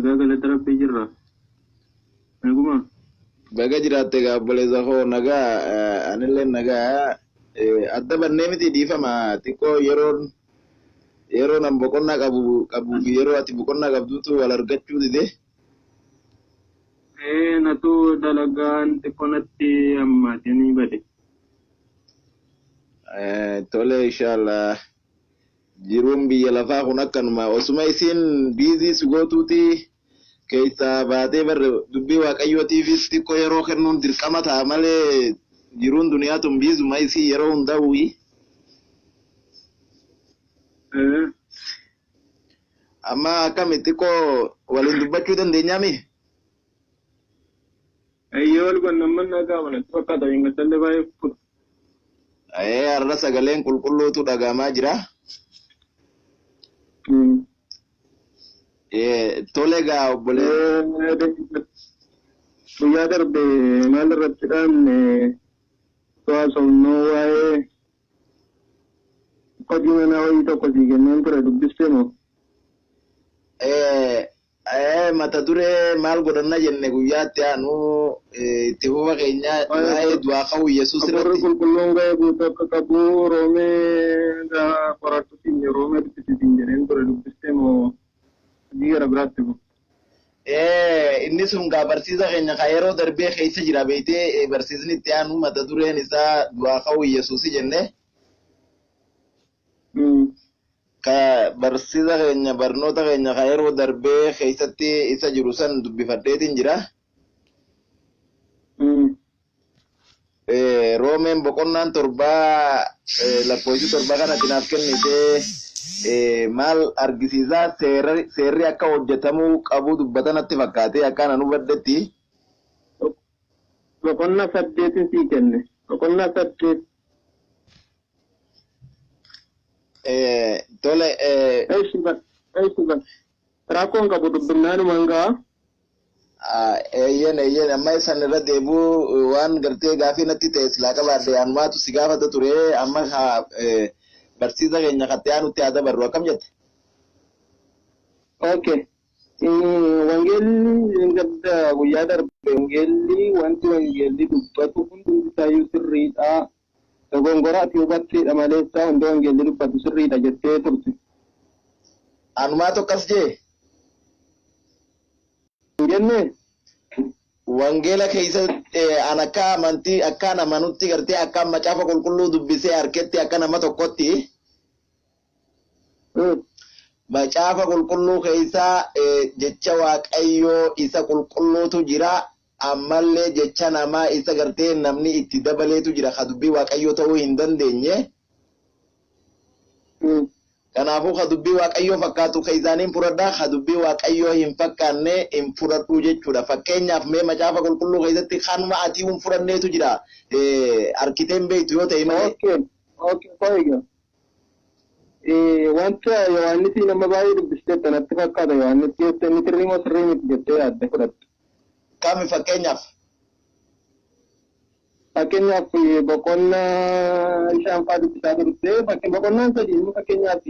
Nagaa galata Rabbii jirra. Naguma. Baga jiraatte egaa obboleessa koo, nagaa, anillee nagaa. Adda bannee miti, dhiifama xiqqoo yeroon yeroo nan boqonnaa qabu qabuu fi yeroo ati boqonnaa qabduutu wal argachuu dide. Ee, natu dalagaan xiqqoo natti hammaatee ni bade. Tole, inshallah, jiruun biyya lafaa kun akkanuma, osuma isiin busy si gootuuti keessaa baatee barre dubbii Waaqayyootiifis xiqqoo yeroo kennuun dirqama ta'a malee jiruun duniyaa tun busyuma isii yeroo hundaa'uyi. Amma akkami, xiqqoo waliin dubbachuu dandeenyaami? Eeyyee, wal gannamman nagaa manatti fakkaata, hin baay'ee kukkutu. Ee, har'a sagaleen qulqulluutu dhagahamaa jira. Tole egaa obbolee. Guyyaa darbe maal irratti dhaabne? Haasofnoo waa'ee hojii manaa wayii tokko sii kenneen ture, dubbistee moo? Mata duree maal godhanna jenne guyyaatti aanu itti fufa keenya waa'ee du'aa ka'uu Yesuus Hafuurri irratti. qulqulluun ga'ee guutuu akka qabu Roomee qoradhu siin, Roomee dubbisiitiin jedheen ture, dubbistee moo hojii gara biraatti bu? Inni sun gaa barsiisa keenya ka yeroo darbee keessa jira beektee, barsiisni itti aanu mata dureen isaa du'aa ka'uu Yesuusi jenne. Ka barsiisa keenya, barnoota keenya ka yeroo darbee keessatti isa jiru san dubbifadheetiin jira. Roomeen boqonnaan 7 lakkoofsi 7 kanatti naaf kennite maal argisiisaa, seerri akka hojjetamuu qabu dubbata natti fakkaate akka anan hubadhetti. Boqonnaa 8n sii kenne. Boqonnaa 8. Tole. Eeshi ba eeshi ba. Rakkoon qabu, dubbinaanumaan ga'a. Eeyyen, eeyyen, amma isan irra deebi'uu waan gartee gaafii natti ta'e silaa qabaadhe anumaatu si gaafata ture. Amma barsiisa keenya katti aanutti haa dabarru, akkam jette? Okay. Wangeelli gadda guyyaa darbe wangeelli, wanti wangeelli dubbatu hundi isaayyuu sirriidha. Dogongora ati hubatteedha maleessa hundi wangeelli dubbatu sirriidha jettee turte. Anumaatu akkas jee? Hin jennee? Wangeela keessatti an akka amantii akkaan amanutti, gartee akkaan Macaafa Qulqulluu dubbisee harketti, akka nama tokkotti Macaafa Qulqulluu keessaa jecha Waaqayyoo isa qulqulluutu jira, ammallee jecha namaa isa gartee namni itti dabaleetu jira, ka dubbii Waaqayyoo ta'uu hin dandeenye. Kanaafuu ka dubbii Waaqayyoo fakkaatu keessaaniin fudhadha, ka dubbii Waaqayyoo hin fakkaanne hin fudhadhu jechuudha. Fakkeenyaaf mee Macaafa Qulqulluu keessatti kanuma ati hin fudhanneetu jira, harkitee hin beektu yoo ta'e malee. Okay, qo'iga. Wanta Yohaannisii nama baay'ee dubbisteetta natti fakkaata. Yohaannis jettee inni sirrii moo sirrii miti jettee yaadde fudhatte? Kami fakkeenyaaf? Fakkeenyaaf boqonnaa isaan fa'aa dubbisaa turte, boqonnaan 3 immoo fakkeenyaaf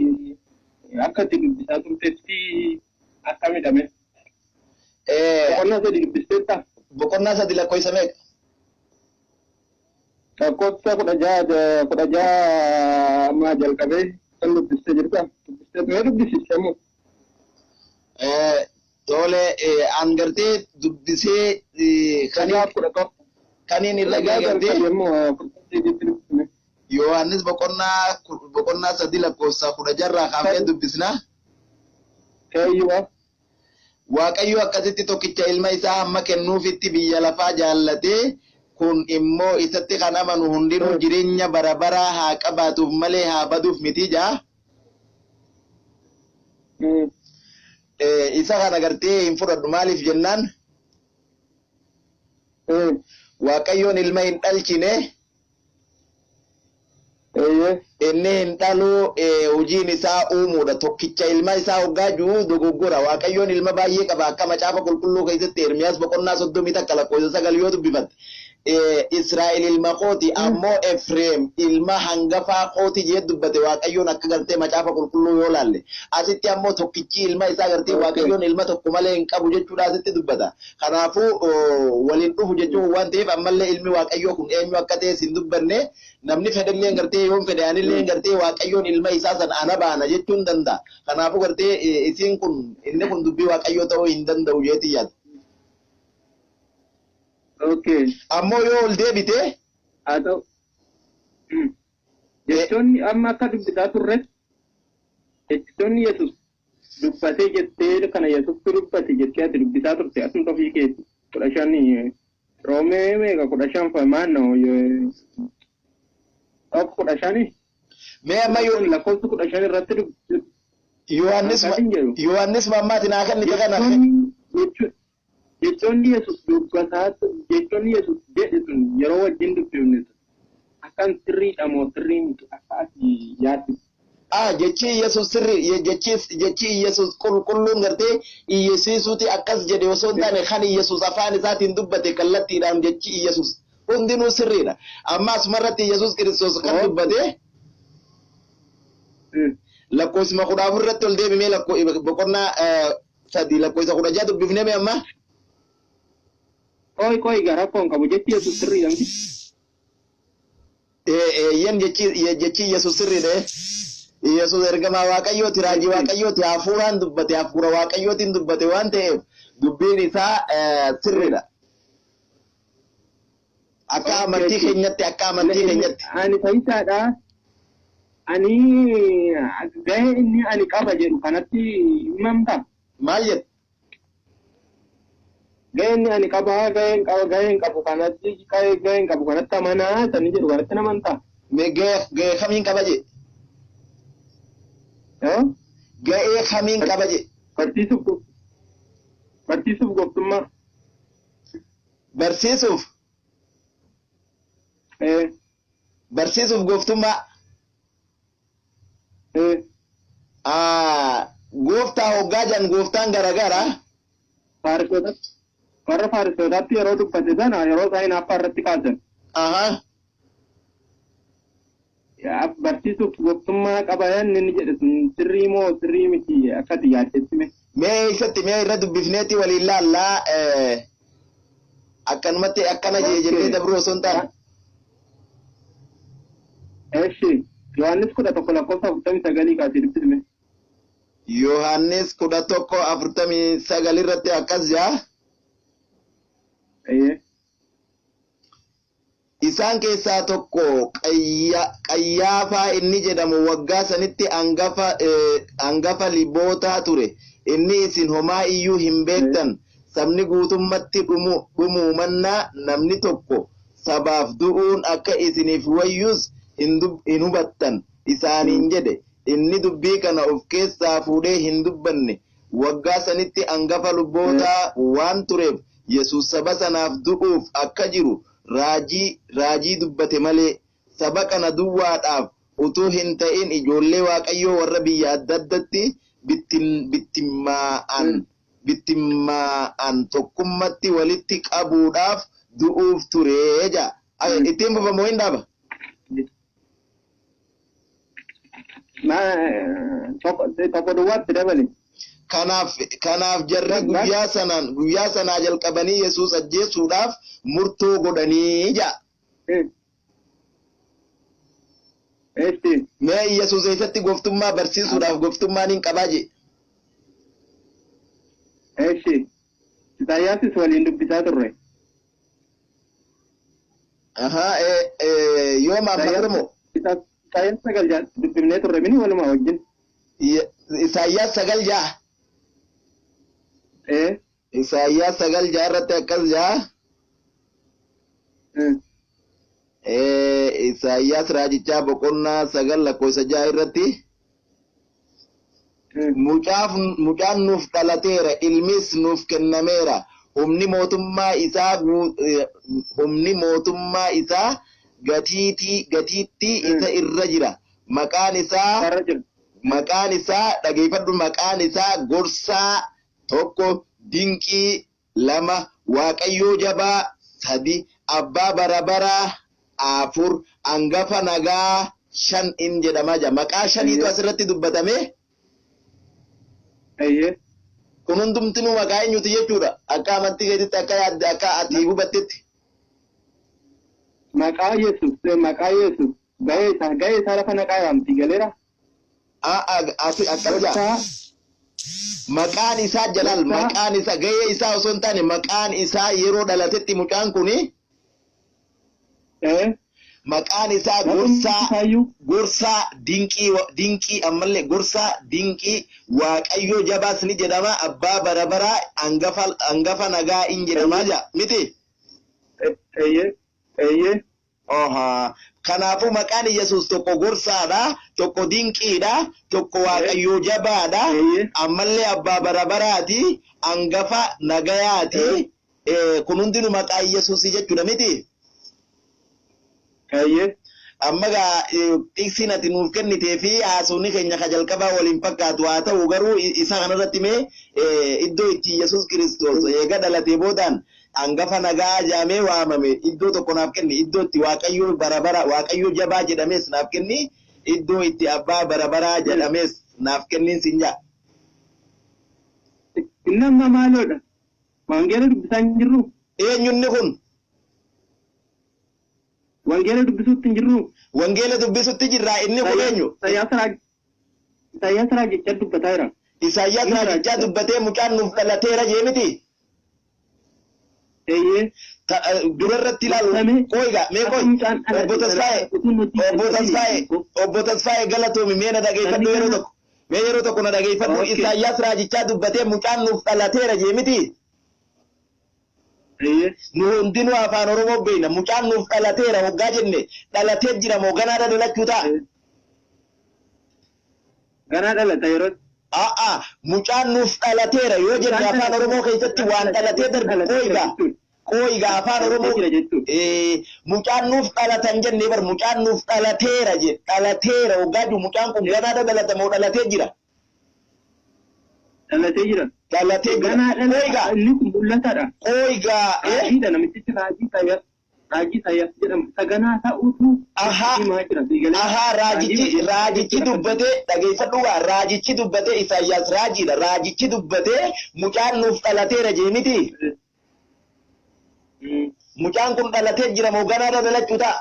akka itti dubbisaa turtetti akkamidha mee? Boqonnaa 3 dubbisteetta? Boqonnaa 3 lakkoofsa meeqa? Lakkoofsa 16, 16 ammaa jalqabee kan dubbistee jirta? Dubbistee mee dubbisiste immoo? Tole, an gartee dubbisee 16 17. Kaniin irra 16 ga'e gartee jalqabee immoo 18tti dubbisne. Yohaannis boqonnaa 3 lakkoofsa 16rraa kaafnee dubbisna. Eeyyuwa. Waaqayyo akkasitti tokkicha ilma isaa hamma kennuufitti biyya lafaa jaallatee, kun immoo isatti kan amanu hundinuu jireenya bara baraa haa qabaatuuf malee haa baduuf miti jaa. Isa kana gartee hin fudhadhu, maaliif jennaan Waaqayyoon ilma hin dhalchine. Inni hin dhalu, hojiin isaa uumuudha. Tokkicha ilma isaa hoggaa jiru dogoggora. Waaqayyoon ilma baay'ee qaba. Akka Macaafa Qulqulluu keessatti Ermiyaas boqonnaa 31 lakkoofsa 9 yoo dubbifatte. Israa'el ilma kooti ammoo Efreem ilma hangafaa kooti jee dubbate Waaqayyoon akka gartee macaafa qulqulluu yoo laalle. Asitti ammoo tokkichi ilma isaa gartee Waaqayyoon ilma tokko malee hin qabu jechuudha asitti dubbata. Kanaafuu waliin dhufu jechuun waan ta'eef ammallee ilmi Waaqayyoo kun eenyu akka ta'es hin dubbanne namni fedhellee gartee yoon fedhe anillee gartee Waaqayyoon ilma isaa san ana baana jechuun danda'a. Kanaafuu gartee isiin kun inni kun dubbii Waaqayyoo ta'uu hin danda'u jeetii yaada. Okay. Ammoo yoo ol deebite Haa ta'u. Jechoonni amma akka dubbisaa turretti jechoonni Yesus dubbatee jettee kana Yesustu dubbate jettee ati dubbisaa turte asuma ofii keeti 15 Roomee meeqa 15 fa maannoo tokko 15 mee amma yoo lakkoofsa 15 irratti Yohaannis akkas hin jedhu. Yohaannis mammaati naa kennite kana Jechoonni Yesus dubbataa jechoonni Yesus jedhe sun yeroo wajjin dubbifne sun akkam sirriidha moo sirrii miti akka ati yaaddu? Ah, jechi Yesus sirrii jechi jechi Yesus qulqulluun gartee Yesuusuuti akkas jedhe osoo hin taane kan Yesus afaan isaatiin dubbate kallattiidhaan jechi Yesus hundinuu sirriidha. Amma asumarratti Yesus Kiristoos kan dubbate lakkoofsuma 14 irratti ol deebimee boqonnaa 3 lakkoofsa 16 dubbifnee mee amma? Qoy qoy gara rakkoon qabu jechi Yesus sirriidha miti? Eeyyan jechi jechi Yesus sirriidha. Yesus ergamaa Waaqayyooti raajii Waaqayyooti hafuuraan dubbate hafuura Waaqayyootiin dubbate waan ta'eef dubbiin isaa sirriidha. Akka amantii keenyatti akka amantii keenyatti. Ani fayyisaadha. Ani gahee inni ani qaba jedhu kanatti himamta. Maal jedhu? Gahee inni ani qaba gaheen qaba gaheen qabu kanatti gaheen qabu kanatti amanaa sanii jedhu kanatti namantaa. Mee gahee kamiin qaba jedhe? Gahee kamiin qaba jedhe? Barsiisuuf barsiisuuf gooftummaa. Barsiisuuf barsiisuuf gooftummaa. Gooftaa hoggaa jedhan gooftaan garagara. Faarisotatti warra Faarisootaatti yeroo dubbate sana yeroo isaan hinaaffaa irratti kaasan. Barsiisuuf gooftummaa qaba inni jedhe sun sirrii moo sirrii miti akka ati yaaddetti mee? Mee eessatti mee irra dubbifneeti waliin laallaa akkanumatti akkana jee jennee dabruu osoo hin taane. Eshi Yohaannis 11 lakkoofsa 49 kaasee dubbisme. Yohaannis 11:49 irratti akkas jaa. Isaan keessaa tokko Qayyaafaa inni jedhamu waggaa sanitti hangafa libootaa ture. Inni isin homaa iyyuu hin beektan. Sabni guutummatti dhumuu mannaa namni tokko sabaaf du'uun akka isiniif wayyus hin hubattan isaaniin jedhe. Inni dubbii kana of keessaa fuudhee hin dubbanne. Waggaa sanitti hangafa lubootaa waan tureef Yesus saba sanaaf du'uuf akka jiru raajii raajii dubbate malee saba kana duwwaadhaaf utuu hin ta'in ijoollee Waaqayyoo warra biyya adda addatti bittimmaa'an bittimmaa'an tokkummatti walitti qabuudhaaf du'uuf ture jedha. Ittiin fufamoo hin dhaaba? Tokko duwwaatti dabale. Kanaaf kanaaf jarri guyyaa sanaan guyyaa sanaa jalqabanii Yesuus ajjeesuudhaaf murtoo godhanii jedha. Eetti. Mee Yesuus eessatti gooftummaa barsiisuudhaaf gooftummaan hin qabaa jee? Eeshi. Isaayyaasis waliin dubbisaa turre. Ahaa yoo maamma moo? Isaayyaas 9 dubbifnee turre mini walumaa wajjin. Isaayyaas 9:6. Isaayyaas 9:6 irratti akkas ja'a. Isaayyaas raajichaa boqonnaa 9 lakkoofsa 6 irratti. Mucaan nuuf dhalateera, ilmis nuuf kennameera. Humni mootummaa isaa humni mootummaa isaa gatiittii isa irra jira. Maqaan isaa maqaan isaa dhageeffadhu maqaan isaa gorsaa 1 dinqii 2 Waaqayyoo jabaa 3 abbaa bara baraa 4, angafa nagaa 5 in jedhamaa jira. Maqaa shaniitu asirratti dubbatame. Eeyyee. Kun hundumtinuu maqaa eenyuti jechuudha? Akka amantii keetitti akka yaadde akka ati hubattetti. Maqaa Yesuus maqaa Yesuus gahee isaa lafa naqaa yaamti galeera. Asi akkas jaa. Gorsaa. Maqaan isaa Jalaal Gorsaa. Maqaan isaa gahee isaa osoo hin taane maqaan isaa yeroo dhalatetti mucaan kuni maqaan isaa gorsaa Isaayyuu. Gorsaa dinqii dinqii ammallee gorsaa dinqii Waaqayyoo jabaas ni jedhama, abbaa bara baraa, angafa nagaa in jedhama jaa miti. Eeyyee. Eeyyee. Oha. Kanaafuu maqaan Yesuus tokko gorsaadha, tokko dinqiidha, tokko Waaqayyoo jabaadha, ammallee abbaa bara baraati, angafa nagayaati. Kun hundinuu maqaa Yesuusii jechuudha miti? Eeyyee. Amma gaa xiqsiin ati nuuf kennitee fi haasofni keenya ka jalqabaa waliin fakkaatu. Haa ta'u garuu isa kanarratti mee iddoo itti Yesuus Kiristoos eega dhalatee boodaan angafa nagaa jedhamee waamame iddoo tokko naaf kenni. Iddoo itti Waaqayyo bara bara Waaqayyo jabaa jedhamees naaf kenni. Iddoo itti abbaa bara baraa jedhamees naaf kenniin siin jaa. Inni amma maaloodha? Wangeela dubbisaa hin jirru? Eenyunni kun? Wangeela dubbisuutti hin jirru? Wangeela dubbisutti jirraa, inni kun eenyu? Isaayyaas raajichaa dubbataa jira. Isaayyaas raajichaa dubbatee mucaan nuuf dhalateera jee miti? Eeyyee. Durarratti ilaalu qooyigaa mee qoy, obbo Tasfaa'e, obbo Tasfaa'e, obbo Tasfaa'e, galatoomi. Mee na dhageeffadhu yeroo tokko, mee yeroo tokko na dhageeffadhu. Isaayyaas raajichaa dubbatee mucaan nuuf dhalateera jee miti? Eeyyee. Nu hundinuu afaan Oromoo beekna. Mucaan nuuf dhalateera hoggaa jenne dhalatee jira moo ganaadha dhalachuu ta'a? Ganaa dhalata yeroo. A'a, mucaan nuuf dhalateera yoo jenne afaan Oromoo keessatti waan dhalatee darbe qooyigaa qooyigaa afaan Oromoo mucaan nuuf dhalatan jennee bar mucaan nuuf dhalateera je dhalateera hoggaa jiru mucaan kun ganaadha dhalata moo dhalatee jira? Dhalatee jira. Dhalatee jira. Ganaa dhalata. Qooyigaa. Inni kun mul'ataadha. Qooyigaa. Raajiidha, namichichi raajii Isaayyaas. Raajii Isaayyaas jedhama. Isa ganaa ta'utu himaa jira. Ahaa, raajichi dubbatee, dhageeffadhu gaa, raajichi dubbatee, Isaayyaas raajiidha, raajichi dubbatee mucaan nuuf dhalateera jee miti? Mucaan kun dhalatee jira moo ganaadha dhalachuu ta'a?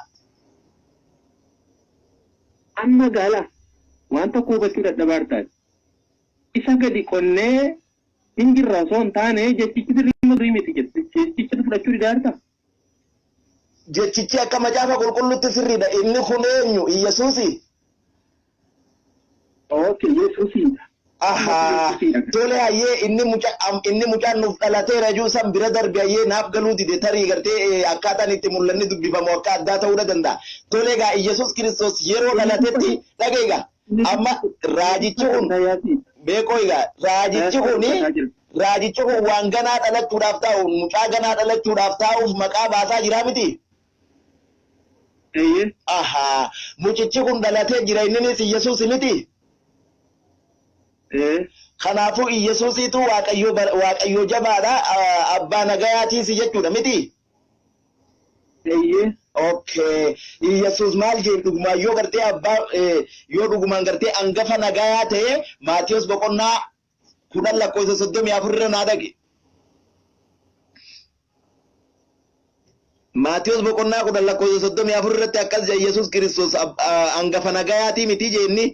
Amma gaala waan tokko hubachuu dadhabaa jirtaati. Isa gadi qonnee hin jirra osoo hin taane jechichi sirrii miti jechichi fudhachuu didaa jirta. Jechichi akka macaafa qulqulluutti sirriidha. Inni kun eenyu? Iyyasuusi? Okay, Yesuusiidha. Ahaa, tole, hayyee, inni mucaan nuuf dhalateera juu san bira darbe, hayyee, naaf galuu dide. Tarii gartee akkaataan itti mul'anni dubbifamu akka addaa ta'uu danda'a. Tole egaa, Iyyasuus Kiristoos yeroo dhalatetti, dhageegaa, amma raajichi kun beekoo, egaa raajichi kun waan ganaa dhalachuudhaaf taa'u, mucaa ganaa dhalachuudhaaf taa'uuf maqaa baasaa jiraa miti? Eeyyee. Ahaa, mucichi kun dhalatee jira, inninis Iyyasuus miti? Ee. Kanaafuu Iyyasuusiitu Waaqayyo Waaqayyo jabaadha, abbaa nagayaatiis jechuudha miti? Eeyyee. Okay. Iyyasuus maal jee? Dhugumaan yoo gartee abbaa yoo dhugumaan gartee angafa nagayaa ta'e, Maatiyos boqonnaa 10 lakkoofsa 34 irra naa dhaqi. Maatiyos boqonnaa 10 lakkoofsa 34 irratti akkas jedha: Iyyasuus Kiristoos angafa nagayaatii miti jeenni.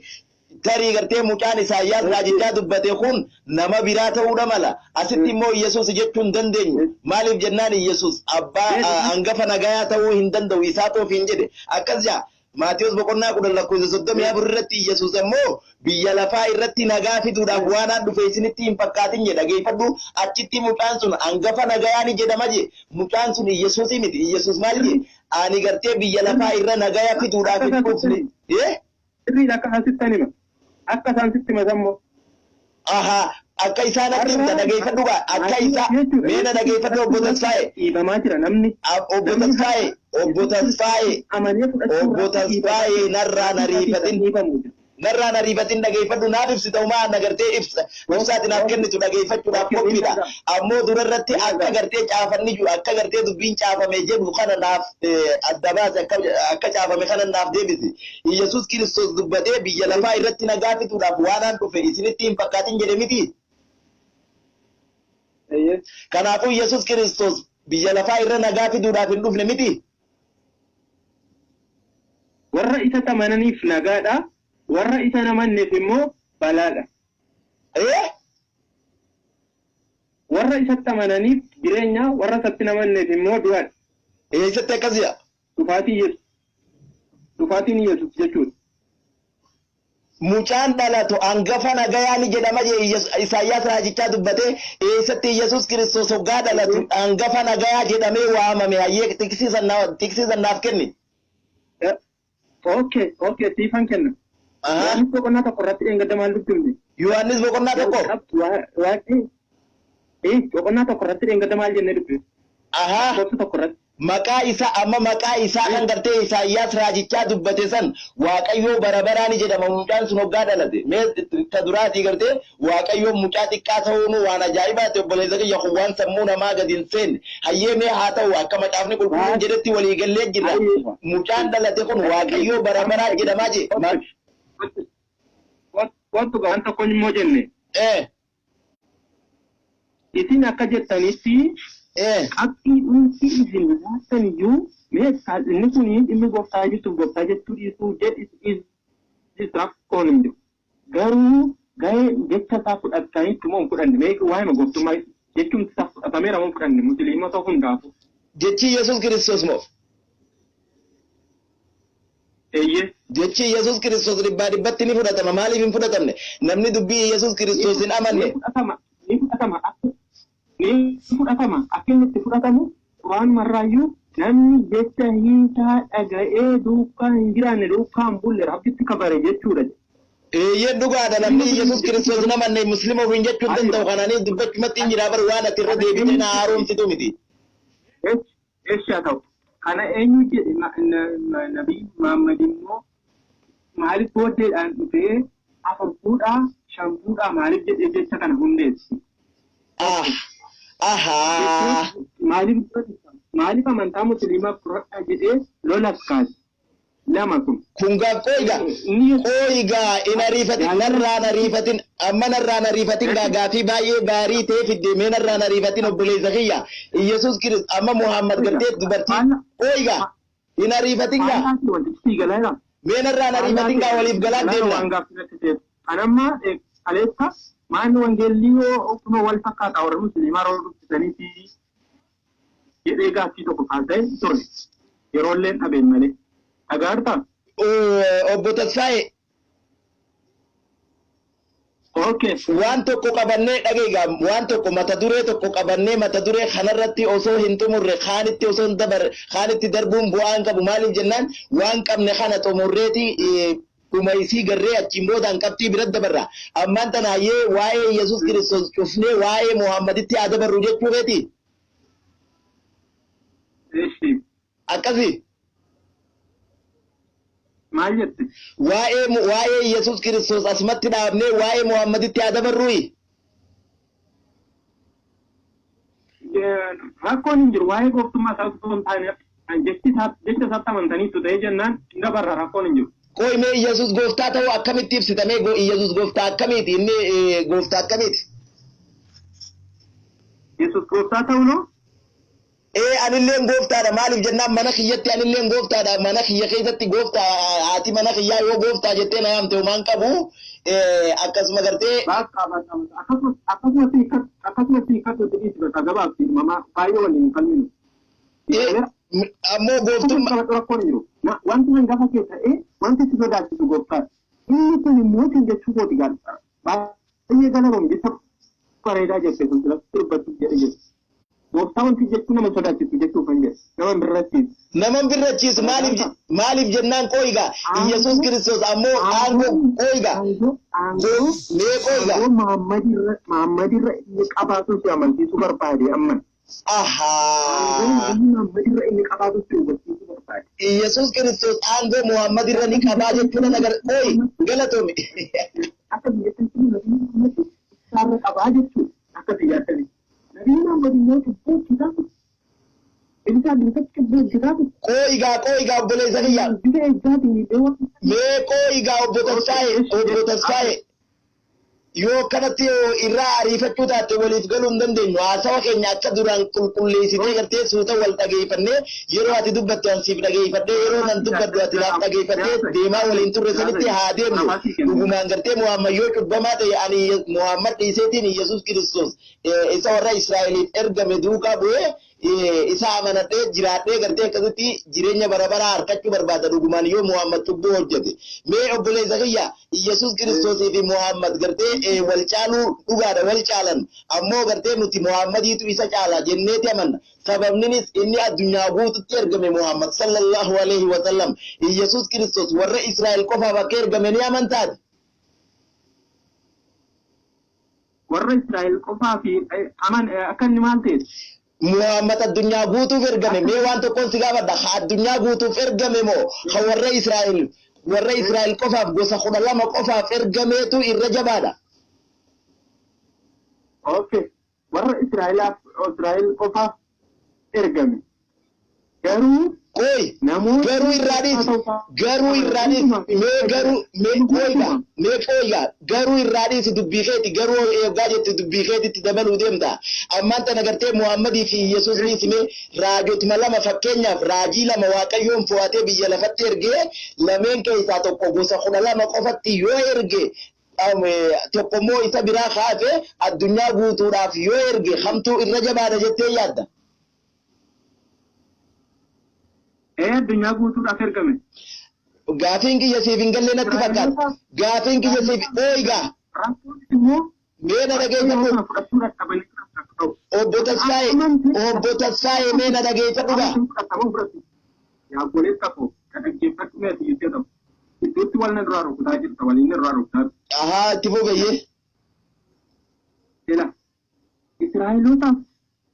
Tarii gartee mucaan Isaayyaas raajichaa dubbate kun nama biraa ta'uudha mala. Asitti immoo Iyyasuus jechuu hin dandeenyu. Maaliif jennaan Iyyasuus abbaa angafa nagayaa ta'uu hin danda'u, isaatu ofiin jedhe. Akkas jedha. Maatiyos boqonnaa 10 lakkoofsa 34 irratti Iyyasuus ammoo biyya lafaa irratti nagaa fiduudhaaf waan aan dhufe isinitti hin fakkaatin jedha. Dhageeffadhu, achitti mucaan sun angafa nagayaa ni jedhama je. Mucaan sun Iyyasuusii miti. Iyyasuus maal je? Ani gartee biyya lafaa irra nagaya fiduudhaaf hin dhufne. Eh? Sirriidha, akka isaan sitti hima. Akka isaan sitti himatan immoo. Ahaa, akka isaan atti himta, dhageeffadhu gaa, akka isaa mee na dhageeffadhu, obbo Tasfaa'e. Dhiibamaa jira namni. Obbo Tasfaa'e, obbo Tasfaa'e, Amanee fudhachuu obbo Tasfaa'e, narraa na riifatin. Dhiibamu jira. Narraan ariifatin, dhageeffadhu. Naaf ibsita umaa na gartee ibsa ibsaati naaf kennitu dhageeffachuudhaaf qophiidha. Ammoo dura irratti akka gartee caafanni jiru, akka gartee dubbiin caafame jedhu kana naaf adda baase, akka caafame kana naaf deebisi. Iyyasuus Kiristoos dubbatee biyya lafaa irratti nagaa fiduudhaaf waan an dhufe isinitti hin fakkaatin jedhe miti. Kanaafuu Iyyasuus Kiristoos biyya lafaa irra nagaa fiduudhaaf hin dhufne miti. Warra isa amananiif nagaadha. Warra isa amanneef immoo balaadha. Warra isatti amananiif jireenya, warra isatti hin amanneef immoo du'aadha. Eessatti akkasiya? Dhufaatii Yesuus. Dhufaatiin Yesuus jechuudha. Mucaan dhalatu hangafa nagayaa ni jedhama jee Isaayyaas raajichaa dubbate. Eessatti Yesuus Kiristoos hoggaa dhalatu hangafa nagayaa jedhamee waamame? Hayyee, tiksiisan naaf kenni. Okay, siifan kenna. Yohaannis boqonnaa 1 irratti dheengadda maal dubbifne? Yohaannis boqonnaa 1. Waaqni boqonnaa 1 irratti dheengadda maal jennee dubbifne? Lakkoofsa 1 irratti. Maqaa isaa, amma maqaa isaa kan gartee Isaayyaas raajichaa dubbate san, Waaqayyoo bara baraa ni jedhama mucaan sun hoggaa dhalate. Mee ta duraatii gartee Waaqayyoon mucaa xiqqaa ta'uun waan ajaa'ibaati, obboleessa kiyya, kun waan sammuu namaa gadi hin seenne. Hayyee, mee haa ta'u, akka macaafni qulqulluun jedhetti walii gallee jirra. Mucaan dhalate kun Waaqayyoo bara baraa jedhamaa jee. Wantu waan tokko immoo jenne. Isin akka jettanitti qabxii dhuunfii isin laattan iyyuu, mee inni kun dhimmi gooftaa jechuuf gooftaa jechuu dhiisuu jedhi rakkoon hin jiru. Garuu gahee jecha isaa fudhattanitti moo hin fudhanne? Mee waa'ima gooftummaa jechuun isaa fudhatameera moo hin fudhanne musliimota hundaafuu? Jechi Yesuus Kiristoos moo? Eeyyee. Jechi Yesuus Kiristoos dhibbaa dhibbatti ni fudhatama. Maaliif hin fudhatamne? Namni dubbii Yesuus Kiristoos hin amanne. Ni fudhatama. Ni fudhatama. Ni fudhatama. Akka inni itti fudhatamu Quraanumarraayyuu namni jecha hiikaa dhaga'ee duukaa hin jiraanne, duukaa hin bulle, Rabbitti kafare jechuudha. Eeyyeen, dhugaadha. Namni Yesuus Kiristoos hin amanne muslima ofiin jechuu hin danda'u. Kanaanii dubbachumatti hin jira bar, waan ati irra deebitee na haaromsitu miti. Eeshaa ta'u. Kana eenyu jedhe? Nabii Muhammad immoo maaliif booddeedhaan dhufee afur fuudhaa, shan fuudhaa maaliif jedhee jecha kana hundeessi? Ahaa. Maaliif amantaa musliimaa fudhadhaa jedhee lolas kaase? Lama kun. Kun gaaf qooyigaa. Inni Qooyigaa, hin ariifatin, narraan ariifatin, amma narraan ariifatin gaa. Gaafii baay'ee gaarii ta'e fidde. Mee narraan ariifatin, obboleessa kiyya. Yesuus Kiristoos amma Muhammad gartee dubartii, qooyigaa, hin ariifatin gaa. Faallaa wantichi sii galeera. Mee narraan ariifatin gaa, waliif galaan deemna. Waan gaaffii natti ta'eef. Kan amma kaleessa maanni wangeellii yoo kunoo wal fakkaata warri musliimaa yeroo dubbisanii fi jedhee gaaffii tokko kaasee ture. Yeroollee dhabeen malee. Dhagaartaa? Obbo Tasfaa'ee. Okay. Waan tokko qabannee dhageegaa, waan tokko, mata duree tokko qabannee, mata duree kanarratti osoo hin xumurre kaanitti osoo hin dabarre kaanitti darbuun bu'aa hin qabu. Maaliif jennaan, waan qabne kana xumurreeti dhuma isii garree achiin boodaan qabxii bira dabarra. Ammaan tana hayyee, waa'ee Yesuus Kiristoos cufnee waa'ee Muhammaditti haa dabarru jechuu keeti. Eeshi. Akkasi. Maal jette? Waa'ee Yesuus Kiristoos asumatti dhaabnee waa'ee Muhammaditti haa dabarruuyi. Rakkoon hin jiru. Waa'ee gooftummaa isaa osoo hin taane jechi isaa, jecha isaatti amantaniittu ta'ee jennaan hin dabarra, rakkoon hin jiru. Qoy, mee Yesuus gooftaa ta'uu akkamitti ibsita? Mee Yesuus gooftaa akkamiiti? Inni gooftaa akkamiiti? Yesuus gooftaa ta'uu noo? Ee, anilleen gooftaadha. Maaliif jennaan, mana kiyyatti anilleen gooftaadha. Mana kiyya keessatti gooftaa, haati mana kiyyaa yoo gooftaa jettee na yaamte homaan qabu. Akkasuma gartee. Bakka bakka akkasumas hiikkatu dhiisi, bakka gabaabsi mama baay'ee waliin hin falminu. Ammoo gooftummaa. Rakkoon hin jiru. Wanti hangafa kee ta'ee wanti si sodaachisu gooftaadha. Inni kun immoo sin jechuu kooti gaariidha. Baay'ee galatoom, jecha bareedaa jette sun filatti dubbachuuf jedhe jedhe. Gooftaa wanti jechuu nama sodaachisu jechuuf kan jedhe. Nama hin birrachiisu. Nama hin birrachiisu. Maaliif jennaan, qooyigaa, Iyyasuus Kiristoos ammoo aangoo, qooyigaa, mee qooyigaa. Aangoo Mahammadirra inni qabaatu si amansiisuu barbaade amma. Aangoo Ahaa. Nabii Muhammad irra inni qabaatutti hubachiisuu barbaade. Yesuus Kiristoos aangoo Muhammad irra ni qabaa jechuudha nagar. Qoyi galatoomi. Akka biyyattii Nabii Muhammad isaarra qabaa jechuudha. Akka biyyaatti. Nabii Muhammad immoo cubbuu hojjetaa ture. Ibsaa bilisatti cubbuu hojjetaa ture. Qoyi gaa obboleessa kiyya. Bifa ejjaatiin miidhee waan Mee qoyi gaa obbo Tasfaa'e obbo Tasfaa'e. Yoo akkanatti yoo irraa ariifachuu taate waliif galuu hin dandeenyu. Haasawa keenya akka duraan qulqulleessitee gartee suuta wal dhageeffannee yeroo ati dubbattu an siif dhageeffadhee yeroo nan dubbadhu ati naaf dhageeffattee deemaa waliin turre sanitti haa deemnu. Dhugumaan gartee Muhammad yoo cubbamaa ta'e ani Muhammad dhiiseetiin Yesuus Kiristoos isa warra Israa'eliif ergame duukaa bu'ee isa amanadhee jiraadhee gartee akkasitti jireenya bara baraa harkachuu barbaada dhugumaan yoo Muhammad cubbuu hojjete. Mee obboleessa kiyya Yesuus Kiristoosii fi Muhammad gartee wal caaluu dhugaadha wal caalan ammoo gartee nuti Muhammadiitu isa caala jenneeti amanna. Sababninis inni addunyaa guututti ergame Muhammad sallallahu alaihi wa sallam. Yesuus Kiristoos warra Israa'el qofaaf akka ergame ni amantaati. Warra Israa'el qofaa fi aman akka inni maal ta'e? Muhammad addunyaa guutuuf ergame. Mee waan tokkoon si gaafadha. Ha addunyaa guutuuf ergame moo ha warra Israa'el qofaaf gosa 12 qofaaf ergameetu irra jabaadha. Okay. Warra Israa'elaaf Israa'el qofaaf ergame. Garuu Qoy namoota garuu irraa dhiisi garuu irraa dhiisi mee garuu mee qoyga mee qoyga garuu irraa dhiisi dubbii keeti garuu eeggaa jettu dubbii keetitti dabaluu deemta. Ammaan tana gartee Muhammadii fi Yesuus dhiisi mee raajotuma lama fakkeenyaaf raajii lama Waaqayyoon fo'atee biyya lafatti ergee lameen keessaa tokko gosa 12 qofatti yoo erge tokko immoo isa biraa kaafe addunyaa guutuudhaaf yoo erge hamtuu irra jabaadha jettee yaadda. Addunyaa guutuudhaaf ergame. Gaafiin kiyya siif hin galle natti fakkaata. Gaafiin kiyya siif ooyigaa Rakkoon immoo mee na dhageeffadhu. kana fudhachuu dadhabanii ta'u. Obbo Tasfaa'e obbo Tasfaa'e mee na dhageeffadhu gaa. Fudhatamu fudhatu. Yaa obboleessa koo ka dhaggeeffadhu mee ati jettee ta'u. Gidduutti wal na duraa rukutaa jirta waliin na duraa rukutaa jirta. Ahaa itti fufayyee. Jela Israa'elootaaf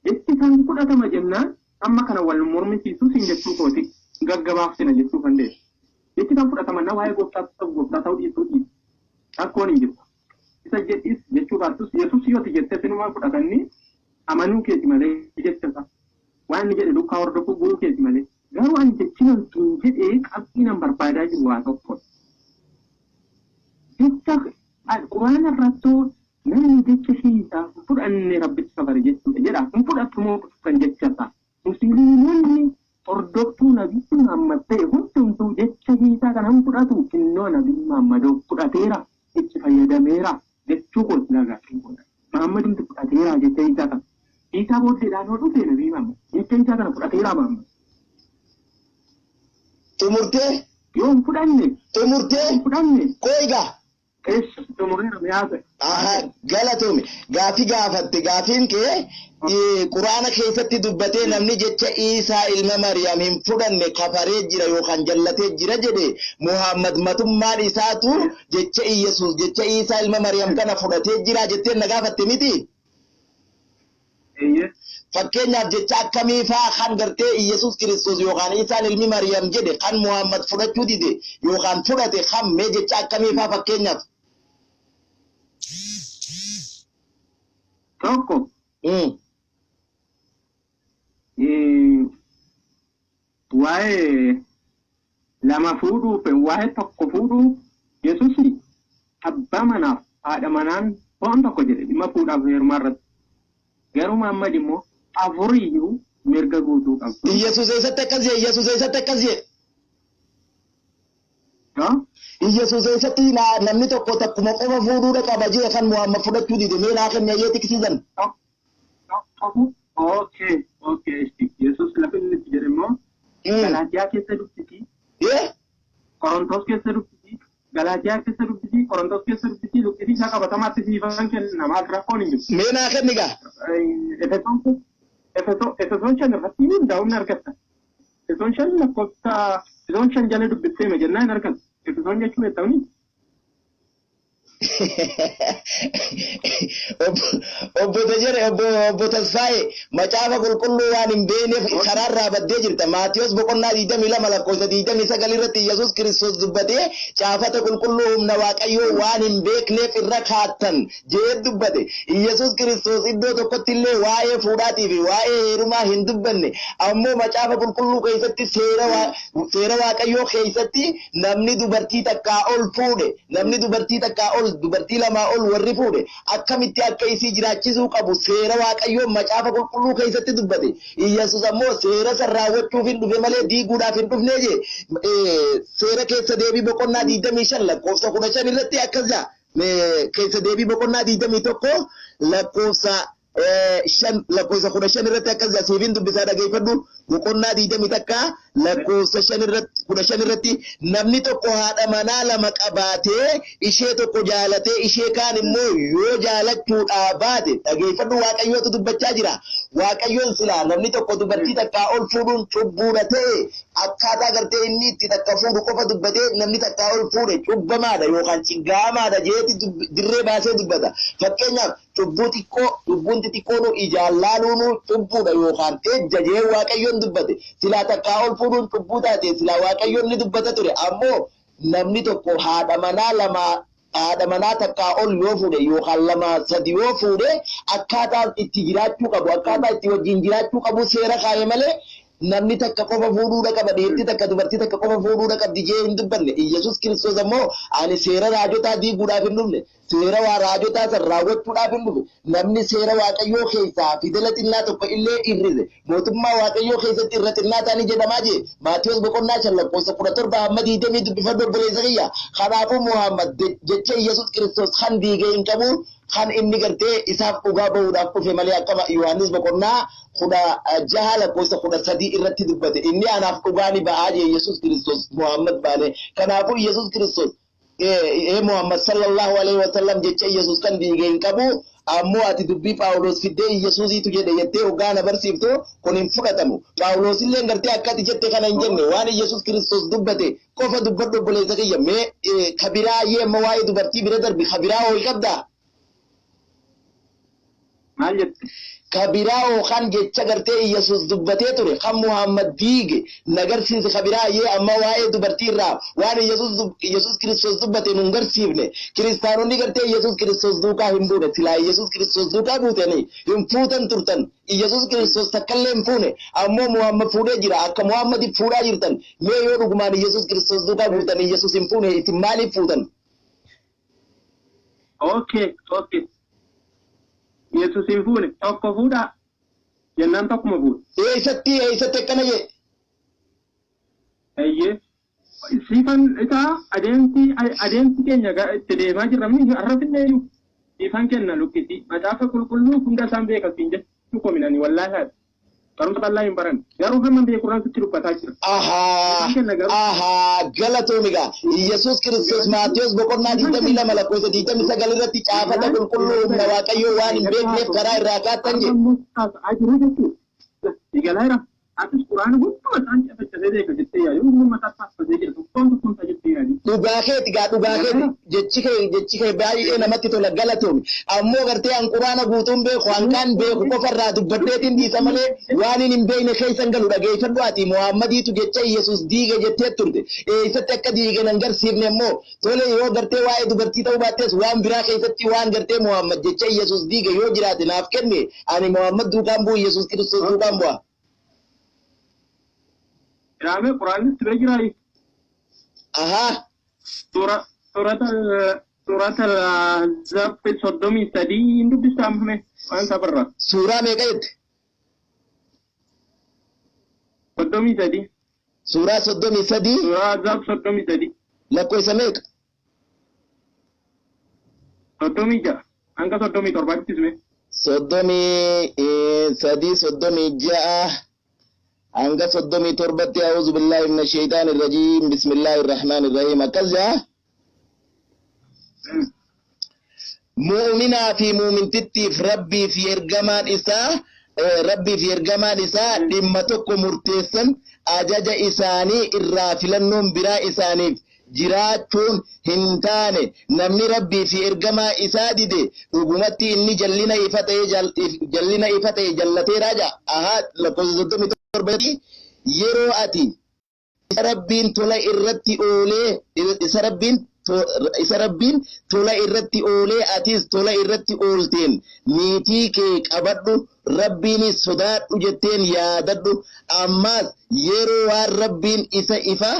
jechi isaan fudhatama jennaan amma kana wal mormisiisuu siin jechuu kooti gaggabaabsina jechuu kan deemu. Jechi isaan fudhatama na waa'ee gooftaa ta'u gooftaa ta'uu dhiisuu dhiisu. Rakkoon hin jiru. Isa jedhis jechuu baattus Yesuus yooti jettee sinumaan fudhatanii amanuu keeti malee jecha isaa. Waan inni jedhe duukaa hordofuu bu'uu keeti malee. Garuu ani jechi nan sun jedhee qabxii nan barbaadaa jiru waa tokko. Jecha Quraana irrattoo namni jecha hiisaa fudhanne rabbitti kafare jechuudha jedha. Hin fudhattu moo kan jecha isaa. Musliimonni hordoftuu Nabii Muhammad ta'e hundumtuu jecha hiisaa kana hin fudhatu. Innoo Nabii Muhammad fudhateera itti fayyadameera jechuu kooti gaaffii godha. Muhammadumti fudhateera jecha hiisaa kana. Hiisaa booddeedhaan yoo dhufe Nabii Muhammad jecha hiisaa kana fudhateera Muhammad. Xumurtee Yoo hin fudhanne xumurtee hin fudhanne qoygaa. eessa xumureera mi'aasa. Aha galatoomi gaafii gaafatte gaafiin kee Quraana keessatti dubbatee namni jecha Iisaa ilma Mariyaam hin fudhanne kafaree jira yookaan jallatee jira jedhe Muhammad matummaan isaatu jecha Iyesuus jecha Iisaa ilma Mariyaam kana fudhatee jira jettee na gaafatte miti. Eeyyee. Fakkeenyaaf jecha akkamii faa kan gartee Iyesuus Kiristoos yookaan Iisaan ilmi Mariyaam jedhe kan Muhammad fudhachuu dide yookaan fudhate kan mee jecha akkamii faa fakkeenyaaf. Tokko waa'ee lama fuudhuuf waa'ee tokko fuudhuuf Yesuus abbaa manaaf haadha manaan waan tokko jedhe dhimma fuudhaaf heerumaa irratti. Garuu Muhammad immoo afuriyyuu mirga guutuu qabu. Iyesuus eessatti akkas jedhe Iyesuus eessatti akkas jedhe. Iyesuus eessatti namni tokko takkuma qofa fuudhuudha qaba jee kan Muhammad fudhachuu dide mee naa kenni ayyee tiksiisan. Okay, okay. Yesuus lafa inni itti jedhe immoo Galaatiyaa keessa dubbisi, Qorontos keessa dubbisi, Galaatiyaa keessa dubbisi, Qorontos keessa dubbisi, luqqisii isaa qabatamaatti siifan kenna maal rakkoon hin jiru. Mee naa kenni gaa. Efesoon 5 irratti hundaa'uun ni argatta. Efesoon 5 lakkoofsa Efesoon 5 jala dubbistee ma jennaan hin argattu. Efesoon jechuun beektamni. Obbo Tajere obbo Tasfaa'e Macaafa qulqulluu waan hin beekneef karaarraa baddee jirta. Maatiyos boqonnaa 22 lakkoofsa 29 irratti Yesuus Kiristoos dubbatee caafata qulqulluu humna Waaqayyoo waan hin beekneef irra kaattan jee dubbate. Yesuus Kiristoos iddoo tokkotti illee waa'ee fuudhaatii fi waa'ee heerumaa hin dubbanne. Ammoo macaafa qulqulluu keessatti seera Waaqayyoo keessatti namni dubartii takkaa ol fuudhe, namni dubartii takkaa ol, dubartii lamaa ol warri fuudhe akkamitti akka isii jiraachisuu qabu seera Waaqayyoo macaafa qulqulluu keessatti dubbate. Iyyasuus ammoo seera san raawwachuuf hin dhufe malee diiguudhaaf hin dhufnee jee. Seera keessa deebii boqonnaa 25 lakkoofsa 15 irratti akkas jaa. Keessa deebii boqonnaa 21 lakkoofsa 5, lakkoofsa 15 irratti akkas jaa, siifin dubbisaa, dhageeffadhu. Boqonnaa 21 lakkoofsa 5 irratti, 15 irratti, namni tokko haadha manaa lama qabaatee ishee tokko jaalatee ishee kaan immoo yoo jaalachuudhaa baate, dhageeffadhu, Waaqayyootu dubbachaa jira. Waaqayyoon silaa namni tokko dubartii takkaa ol fuudhuun cubbuudha ta'e, akkaataa gartee inni itti takka fuudhu qofa dubbatee namni takkaa ol fuudhe cubbamaadha yookaan ciggaamaadha jeeti dirree baasee dubbata. Fakkeenyaaf, cubbuu xiqqoo, cubbuun xixiqqoonu ijaan laaluunu cubbuudha yookaan ejja jee Waaqayyoon dubbate. Silaa takkaa ol fuudhuun cubbuu taate silaa Waaqayyoon ni dubbata ture. Ammoo namni tokko haadha manaa lama, haadha manaa takkaa ol yoo fuudhe yookaan lama sadi yoo fuudhe, akkaataa itti jiraachuu qabu, akkaataa itti wajjin jiraachuu qabu seera kaa'e malee namni takka qofa fuudhuudha qaba, dhiirti takka dubartii takka qofa fuudhuudha qabdi jee hin dubbanne. Iyyasuus Kiristoos ammoo ani seera raajotaa diiguudhaaf hin dhufne, seera waa raajotaa san raawwachuudhaaf hin dhufe. Namni seera Waaqayyoo keessaa fidela xinnaa tokko illee hir'ise mootummaa Waaqayyoo keessatti irra xinnaa ta'anii jedhamaa jee. Maatiyos boqonnaa 5 lakkoofsa 17 hamma 20 dubbifadhu, obboleessa kiyya. Kanaafuu Muhammad jecha Iyyasuus Kiristoos kan diigee hin qabu, kan inni gartee isaaf dhugaa bahuudhaaf dhufe malee, akka Yohaannis boqonnaa 16 lakkoofsa 13 irratti dubbate, inni anaaf dhugaa ni ba'aa jee Yesuus Kiristoos Muhammad baane. Kanaafuu Yesuus Kiristoos, Muhammad sallallahu alaihi wasallam, jecha Yesuus kan diigee hin qabu. Ammoo ati dubbii Phaawulos fiddee Yesuusiitu jedhe jettee hoggaa na barsiiftu, kun hin fudhatamu. Phaawulos illee gartee akka ati jette kana hin jenne. Waan Yesuus Kiristoos dubbate qofa dubbadhu, obboleessa kiyya. Mee kabiraa ayyee, amma waa'ee dubartii bira darbi, kabiraa hooyi qabdaa? Maal jette? Kabiraa yookaan jecha gartee Iyyasuus dubbatee ture kan Muhammad diige nagarsiise kabiraa ayyee. Amma waa'ee dubartii irraa waan Iyyasuus Kiristoos dubbate nun garsiifne. Kiristaanonni gartee Iyyasuus Kiristoos duukaa hin buune. Silaa Iyyasuus Kiristoos duukaa buutanii hin fuutan turtan. Iyyasuus Kiristoos takkallee hin fuune, ammoo Muhammad fuudhee jira. Akka Muhammadiif fuudhaa jirtan. Mee yoo dhugumaan Iyyasuus Kiristoos duukaa buutan, Iyyasuus hin fuune, isin maaliif fuutan? Okay. Yesuus hin fuune, tokko fuudhaa jennaan tokkuma fuudhe. Eessatti akkana jee? Eeyyee. Siifan isaa adeemsi keenya itti deemaa jirra mini har'a finneeyyuu. Siifan kenna luqqisii. Macaafa qulqulluu hunda isaan beeka siin jechuu kominani, wallaahi haadha. Barumsa bal'aa hin baran. Garuu hamma beekurraan sitti dubbataa jira. Ahaa, Siifan kenna garuu. ahaa, galatoomi gaa. Iyyasuus Kiristoos Maatiyos boqonnaa 22 lakkoofsa 29 irratti caafata qulqulluu humna Waaqayyoo waan hin beekneef karaa irraa kaattan Har'a jedhe. immoo haasa'aa jiru jechuudha. Eegaleera. Atis quraana hunduma isaan cafacafee beeka jettee yaadu. Hunduma isaa taaffasee jira. Tokkoon tokkoon isaa jettee yaadu. Dhugaa keeti gaa, dhugaa keeti. Jechi kee baay'ee namatti tola, galatoomi. Ammoo gartee an quraana guutuun beeku, hanqaan beeku qofarraa dubbadheetiin dhiisa malee waan hin beekne keessa hin galu. Dhageeffadhu, ati Muhammadiitu jecha Iyyasuus diige jettee turte. Eessatti akka diige nan garsiifne immoo. Tole, yoo gartee waa'ee dubartii ta'uu baattees waan biraa keessatti waan gartee Muhammad jecha Iyyasuus diige yoo jiraate naaf kenne. Ani Muhammad duukaan bu'u, Iyyasuus Kiristoos duukaan bu'a. Jiraame, quraanni itti bee jiraa. Ahaa. Suurata suurata Ahzaab 33 hin dubbistaa ammame waan sabarra. Suuraa meeqa jette? 33. Suuraa 33. Suuraa Ahzaab 33. Lakkoofsa meeqa? 36 hanga 37tti isme. 33, 36 hanga 37tti. أعوذ بالله من الشيطان الرجيم، بسم الله الرحمن الرحيم. Akkas jaa: Mu'minaa fi mu'mintittiif Rabbii fi ergamaan isaa, Rabbii fi ergamaan isaa dhimma tokko murteessan, ajaja isaanii irraa filannoon biraa isaaniif jiraachuun hin taane. Namni Rabbii fi ergamaa isaa dide dhugumatti inni jallina ifa ta'e jallina ifa ta'e jallateera ja'a. Ahaa, lakkoofsa 37 yeroo ati isa Rabbiin tola irratti oolee isa Rabbiin isa Rabbiin tola irratti oolee atis tola irratti oolteen niitii kee qabadhu, Rabbiinis sodaadhu jetteen yaadadhu. Ammaas yeroo waan Rabbiin isa ifa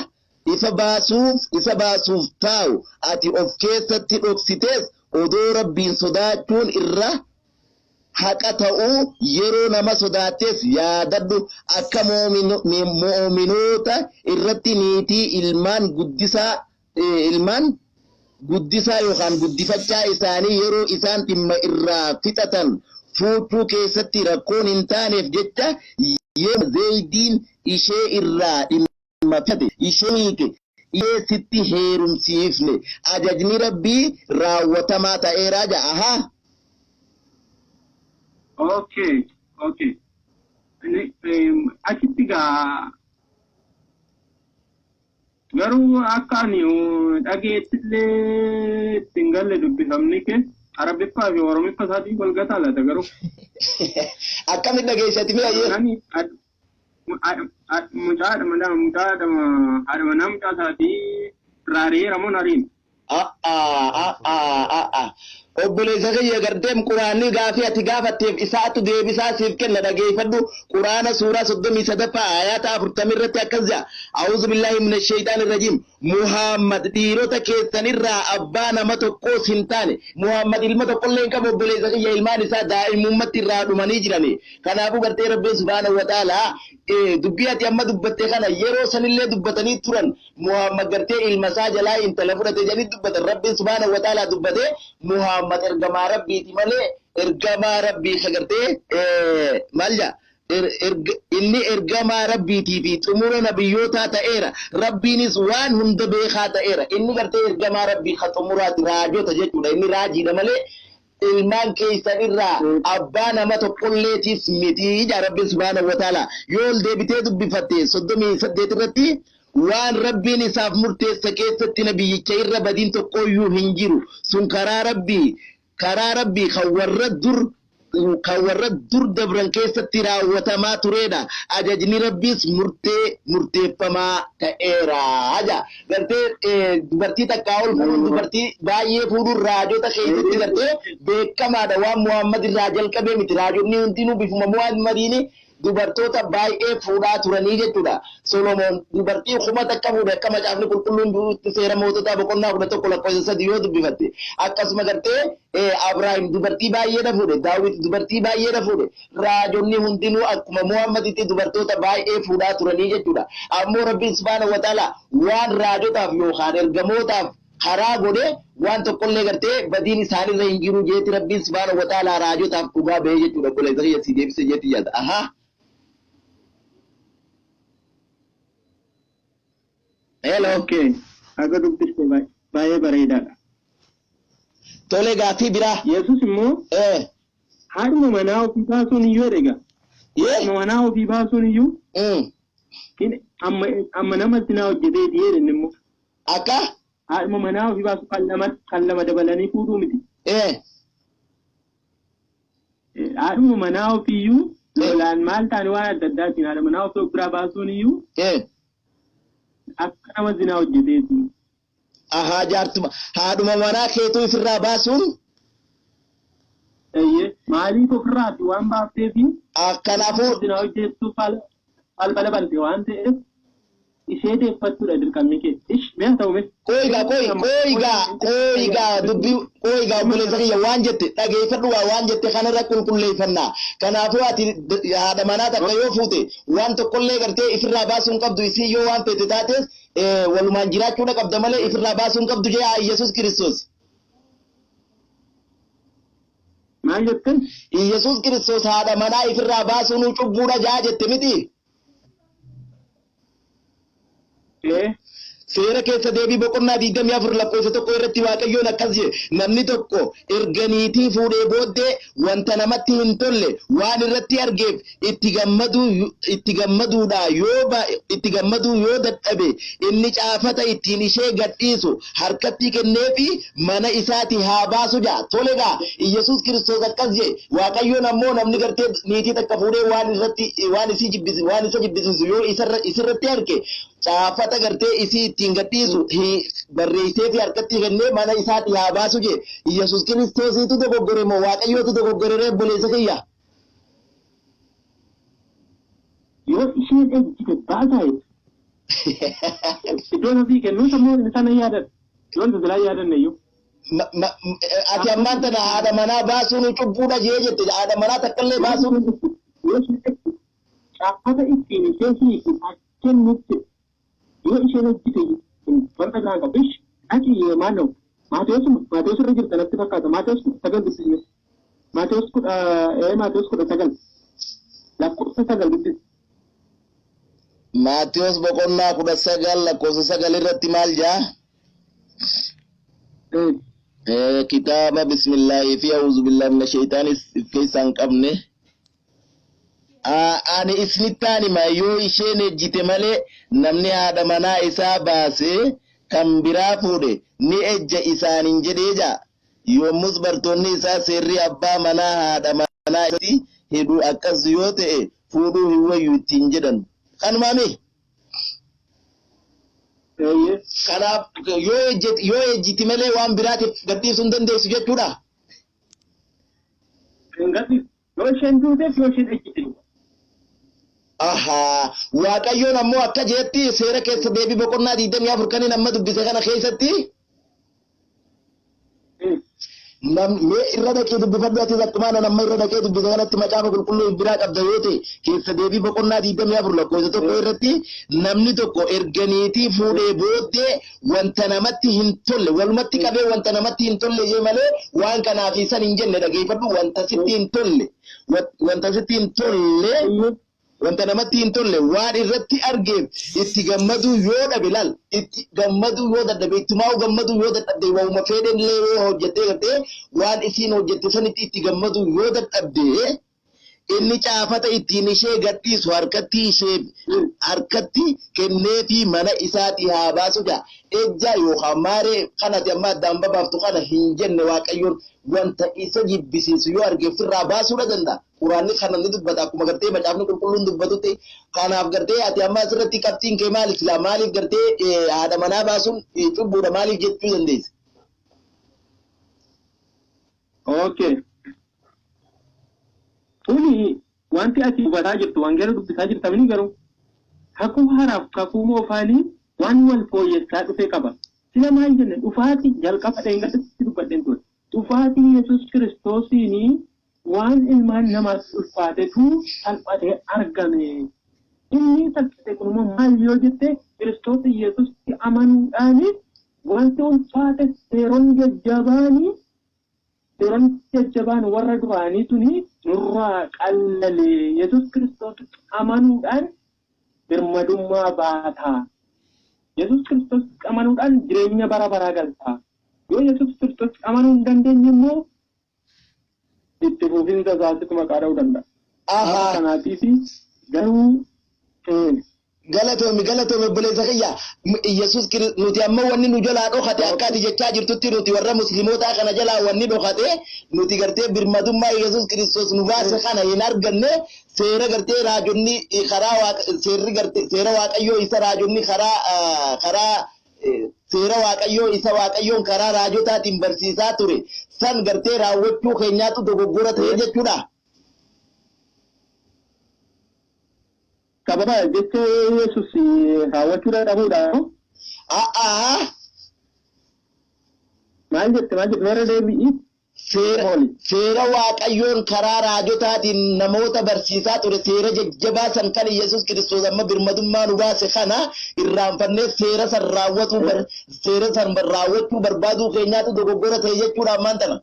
ifa baasuuf isa baasuuf taa'u ati of keessatti dhoksitees odoo Rabbiin sodaachuun irra haqa ta'uu yeroo nama sodaattes yaadadhu. Akka mu'uminoota irratti niitii ilmaan guddisaa ilmaan guddisaa yookaan guddifachaa isaanii yeroo isaan dhimma irraa fixatan fuuchuu keessatti rakkoon hin taaneef jecha, yeroo Zeeydiin ishee irraa dhimma fixate ishee hiike ishee sitti heerumsiifne, ajajni Rabbii raawwatamaa ta'eera ja'a. Ahaa. Okay. Achitti gaa garuu akka ani dhageettillee ittiin galle dubbifamni kee Arabiffaa fi Oromiffa isaatiin wal gataa laata garuu. Akkamitti dhageessati mee ayyee? Ani mucaadha manaa mucaadha haadha manaa mucaa isaatii raari'eera moo nariin? Obboleessa kiyya, garteem quraanni gaafii ati gaafatteef isaatu deebisaa siif kenna, dhageeffadhu. Quraana suuraa 33ffaa ayaata 40 irratti akkas jedha: "أعوذ بالله من الشيطان الرجيم. Muhammad dhiirota keessanirraa abbaa nama tokkoos hin taane." Muhammad ilma tokkollee hin qabu, obboleessa kiyya. Ilmaan isaa daa'imummaatti irraa dhumanii jirani. Kanaafuu gartee Rabbiin سبحانه وتعالى dubbii ati amma dubbatte kana yeroo sanillee dubbatanii turan. Muhammad gartee ilma isaa jalaa intala fudhate jedhanii dubbatan. Rabbiin سبحانه وتعالى dubbate, Muhammad ergamaa Rabbiiti malee, ergamaa Rabbii ka gartee maal jedha, inni ergamaa Rabbiitii fi xumura nabiyyootaa ta'eera. Rabbiinis waan hunda beekaa ta'eera. Inni gartee ergamaa Rabbii ka xumuraati, raajota jechuudha. Inni raajiidha malee ilmaan keessan irraa abbaa nama tokkolleetiis miti jaa Rabbiin سبحانه وتعالى. Yoo ol deebitee dubbifatte 38 irratti, waan Rabbiin isaaf murteessa keessatti nabiyyicha irra badiin tokkoyyuu hin jiru. Sun karaa Rabbii kan warra dur dabran keessatti raawwatamaa turedha. Ajajni Rabbiis murtee murteeffamaa ta'eera ja. Gartee dubartii takkaa ol fuudhuun, dubartii baay'ee fuudhuun raajota keessatti gartee beekamaadha. Waan Muhammad irraa jalqabee miti. Raajonni hundinuu bifuma Muhammadiin dubartoota baay'ee fuudhaa turanii jechuudha. Solomoon dubartii 1000 fuudhe akka Macaafni Qulqulluun Seera Moototaa boqonnaa 11 lakkoofsa 3 yoo dubbifatte. Akkasuma gartee Abrahaam dubartii baay'eedha fuudhe. Daawit dubartii baay'eedha fuudhe. Raajonni hundinuu akkuma Muhammaditti dubartoota baay'ee fuudhaa turanii jechuudha. Ammoo Rabbiin سبحانه وتعالى waan raajotaaf yookaan ergamootaaf karaa godhe waan tokkollee gartee badiin isaanirra hin jiru jeeti Rabbiin سبحانه وتعالى raajotaaf dhugaa bahee jechuudha. Obboleessa kiyya, si deebise jeeti yaada. Ahaa. Hello. Okay. Akka dubbiste baay'ee bareedaadha. Tole, gaaffii biraa. Yesus immoo haadhuma manaa ofii baasuun iyyuu egaa. Haadhuma manaa ofii baasuun iyyuu amma nama zinaa hojjetee jedhe inni immoo. Akka? Haadhuma manaa ofii baasu, kan lama dabalanii fuudhuu miti. Haadhuma manaa ofiiyyuu lolaan maal ta'ani waan adda addaatiin haadha manaa ofii of biraa baasuun iyyuu akka nama zinaa hojjeteeti. Ahaa, jaartuma haadhuma manaa keetuu ifirraa baasuun. Eeyyee, maaliif ofirraati waan baafteefi Kanaafuu zinaa hojjechuuf balbala bante waan ta'eef ishee deeffachuudha dirqamni kee. Ish, mee haa ta'u mee. Qoyigaa, qoyi, qoyigaa, qoyigaa, dubbii qoyigaa, obboleessa kiyya, waan jette dhageeffadhu. Waan jette kanarra qulqulleeffannaa. Kanaafuu ati haadha manaa takka yoo fuute waan tokkollee gartee ifirraa baasuu hin qabdu. Isii yoo waan feete taates walumaan jiraachuudha qabda malee ifirraa baasuu hin qabdu jee Yesuus Kiristoos. Maal jettan? Yesuus Kiristoos haadha manaa ifirraa baasuun cubbuudha jaa jette miti. Ee. Seera keessa deebii boqonnaa 24 lakkoofsa 1 irratti Waaqayyoon akkas jedhe: namni tokko erga niitii fuudhee booddee wanta namatti hin tolle waan irratti argeef itti gammaduudhaa yoo itti gammaduu yoo dadhabe, inni caafata ittiin ishee gadhiisu harkatti kenneefi mana isaati haa baasu jedha. Tole gaa, Iyyasuus Kiristoos akkas jedhe. Waaqayyoon ammoo namni gartee niitii takka fuudhee waan irratti waan isii jibbisi waan isa jibbisiisu yoo isarra isirratti arge, caafata gartee isii ittiin gadhiisu barreessee fi harkatti kennee mana isaati haa baasu jedhe. Iyyasuus Kiristoosiitu dogoggore moo Waaqayyootu dogoggore ree, obboleessa kiyya? Yoo isheen ejjite baasaa jechuudha. Iddoo ofii kennuu sammuu sana yaadan. Yoon silaa yaadanne iyyuu. Ati ammaan tana haadha manaa baasuun cubbuudha jee jette, haadha manaa takkallee baasuun. Yoo isheen ejjite caaffata ittiin ishee hiiku kennutti, yoo isheen ejjite wanta biraan qabu. Ish, dhaqi maaloo, Maatewos irra jirta natti fakkaata. Maatewos 19 dubbisne. Maatewos 19 lakkoofsa 9 dubbisi. Maatiyos boqonnaa 19 lakkoofsa 9 irratti maal jaa? Kitaaba bismillaahii fi auzu billahi mina sheeyxaanis if keessaa hin qabne. Ani isinittaan hima, yoo isheen ejjite malee namni haadha manaa isaa baasee kan biraa fuudhe ni ejja isaaniin jedhee jaa. Yommus bartoonni isaa, seerri abbaa manaa haadha manaa isatti hidhu akkas yoo ta'e fuudhuu hin wayyu ittiin jedhan. Kanumaami? Eeyyee. Kanaaf yoo ejjiti malee waan biraatiif gadhiisuu hin dandeessu jechuudha. Hin gadhiisu. Yoo isheen duuteef, yoo isheen ejjite. Ahaa. Waaqayyoon ammoo akka jeetti seera keessa deebii boqonnaa 24 kan inni amma dubbise kana keessatti mee irra dhaqee dubbifadhu atis, akkuma anan amma irra dhaqee dubbise kanatti Macaafa Qulqulluu biraa qabda yoo ta'e, keessa deebii boqonnaa 24 lakkoofsa 1 irratti namni tokko erga niitii fuudhee booddee wanta namatti hin tolle, walumatti qabee wanta namatti hin tolle jee malee waan kanaaf isan hin jenne. Dhageeffadhu, wanta sitti hin tolle, wanta sitti hin tolle, wanta namatti hin tolle waan irratti argeef itti gammaduu yoo dhabe, laal, itti gammaduu yoo dadhabe, ittumaa'uu gammaduu yoo dadhabde, waa'uma fedhen illee yoo hojjettee gartee waan isiin hojjette sanitti itti gammaduu yoo dadhabde, inni caafata ittiin ishee gadhiisu harkatti kenneefii mana isaatii haa baasu jaa. Ejja yookaan maaree kanati amma addaan babaaftu kana hin jenne. Waaqayyoon wanta isa jibbisiisu yoo arge ofirraa baasuudha danda'a. Quraanni kana ni dubbata akkuma gartee Macaafni Qulqulluun dubbatutti. Kanaaf gartee ati amma asirratti qabxiin kee maali silaa? Maaliif gartee haadha manaa baasuun cubbuudha maaliif jechuu dandeessa? Okay. Kuni wanti ati hubataa jirtu, wangeela dubbisaa jirta mini, garuu kakuu haaraaf kakuu moofaanii waan wal fooyyessaa dhufe qaba. Sila maal jenne? Dhufaatii jalqaba dheengadatti dubbadheen ture. Dhufaatii Yesuus Kiristoosiin waan ilmaan namaatti ulfaatetu salphatee argame. Inni salphate kun immoo maal yoo jette, Kiristoos Yesuusitti amanuudhaan wanti ulfaate, seeronni jajjabaan warra duraanii tuni nurraa qallalee, Yesuus Kiristoositti amanuudhaan birmadummaa baataa. Yesuus Kiristoositti amanuudhaan jireenya bara baraa galtaa. Yoo Yesuus Kiristoositti amanuu hin dandeenye immoo itti fufinsa isaatitu maqaa dha'uu danda'a. Kanaatiif garuu Galatoomi, galatoomi, obboleessa kiyya. Yesuus nuti amma wanni nu jalaa dhokate, akka ati jechaa jirtutti, nuti warra muslimootaa kana jalaa wanni dhokate, nuti gartee birmadummaa Yesuus Kiristoos nu baase kana hin arganne. Seera gartee raajonni karaa waaqa seerri gartee seera Waaqayyoo isa raajonni karaa seera Waaqayyoo isa Waaqayyoon karaa raajotaatiin barsiisaa ture san gartee raawwachuu keenyaatu dogoggora ta'e jechuudha. Sababa jecha Yesuus raawwachuu dhabuudhaan. A'aa. Maal jette? Maal jette? Meerra deebi'i. Seera Waaqayyoon karaa raajotaatiin namoota barsiisaa ture, seera jajjabaa san kan Yesuus Kiristoos amma birmadummaa nu baase kana irraanfannee seera san raawwachuu barbaaduu keenyaatu dogoggora ta'e jechuudha ammaan tana.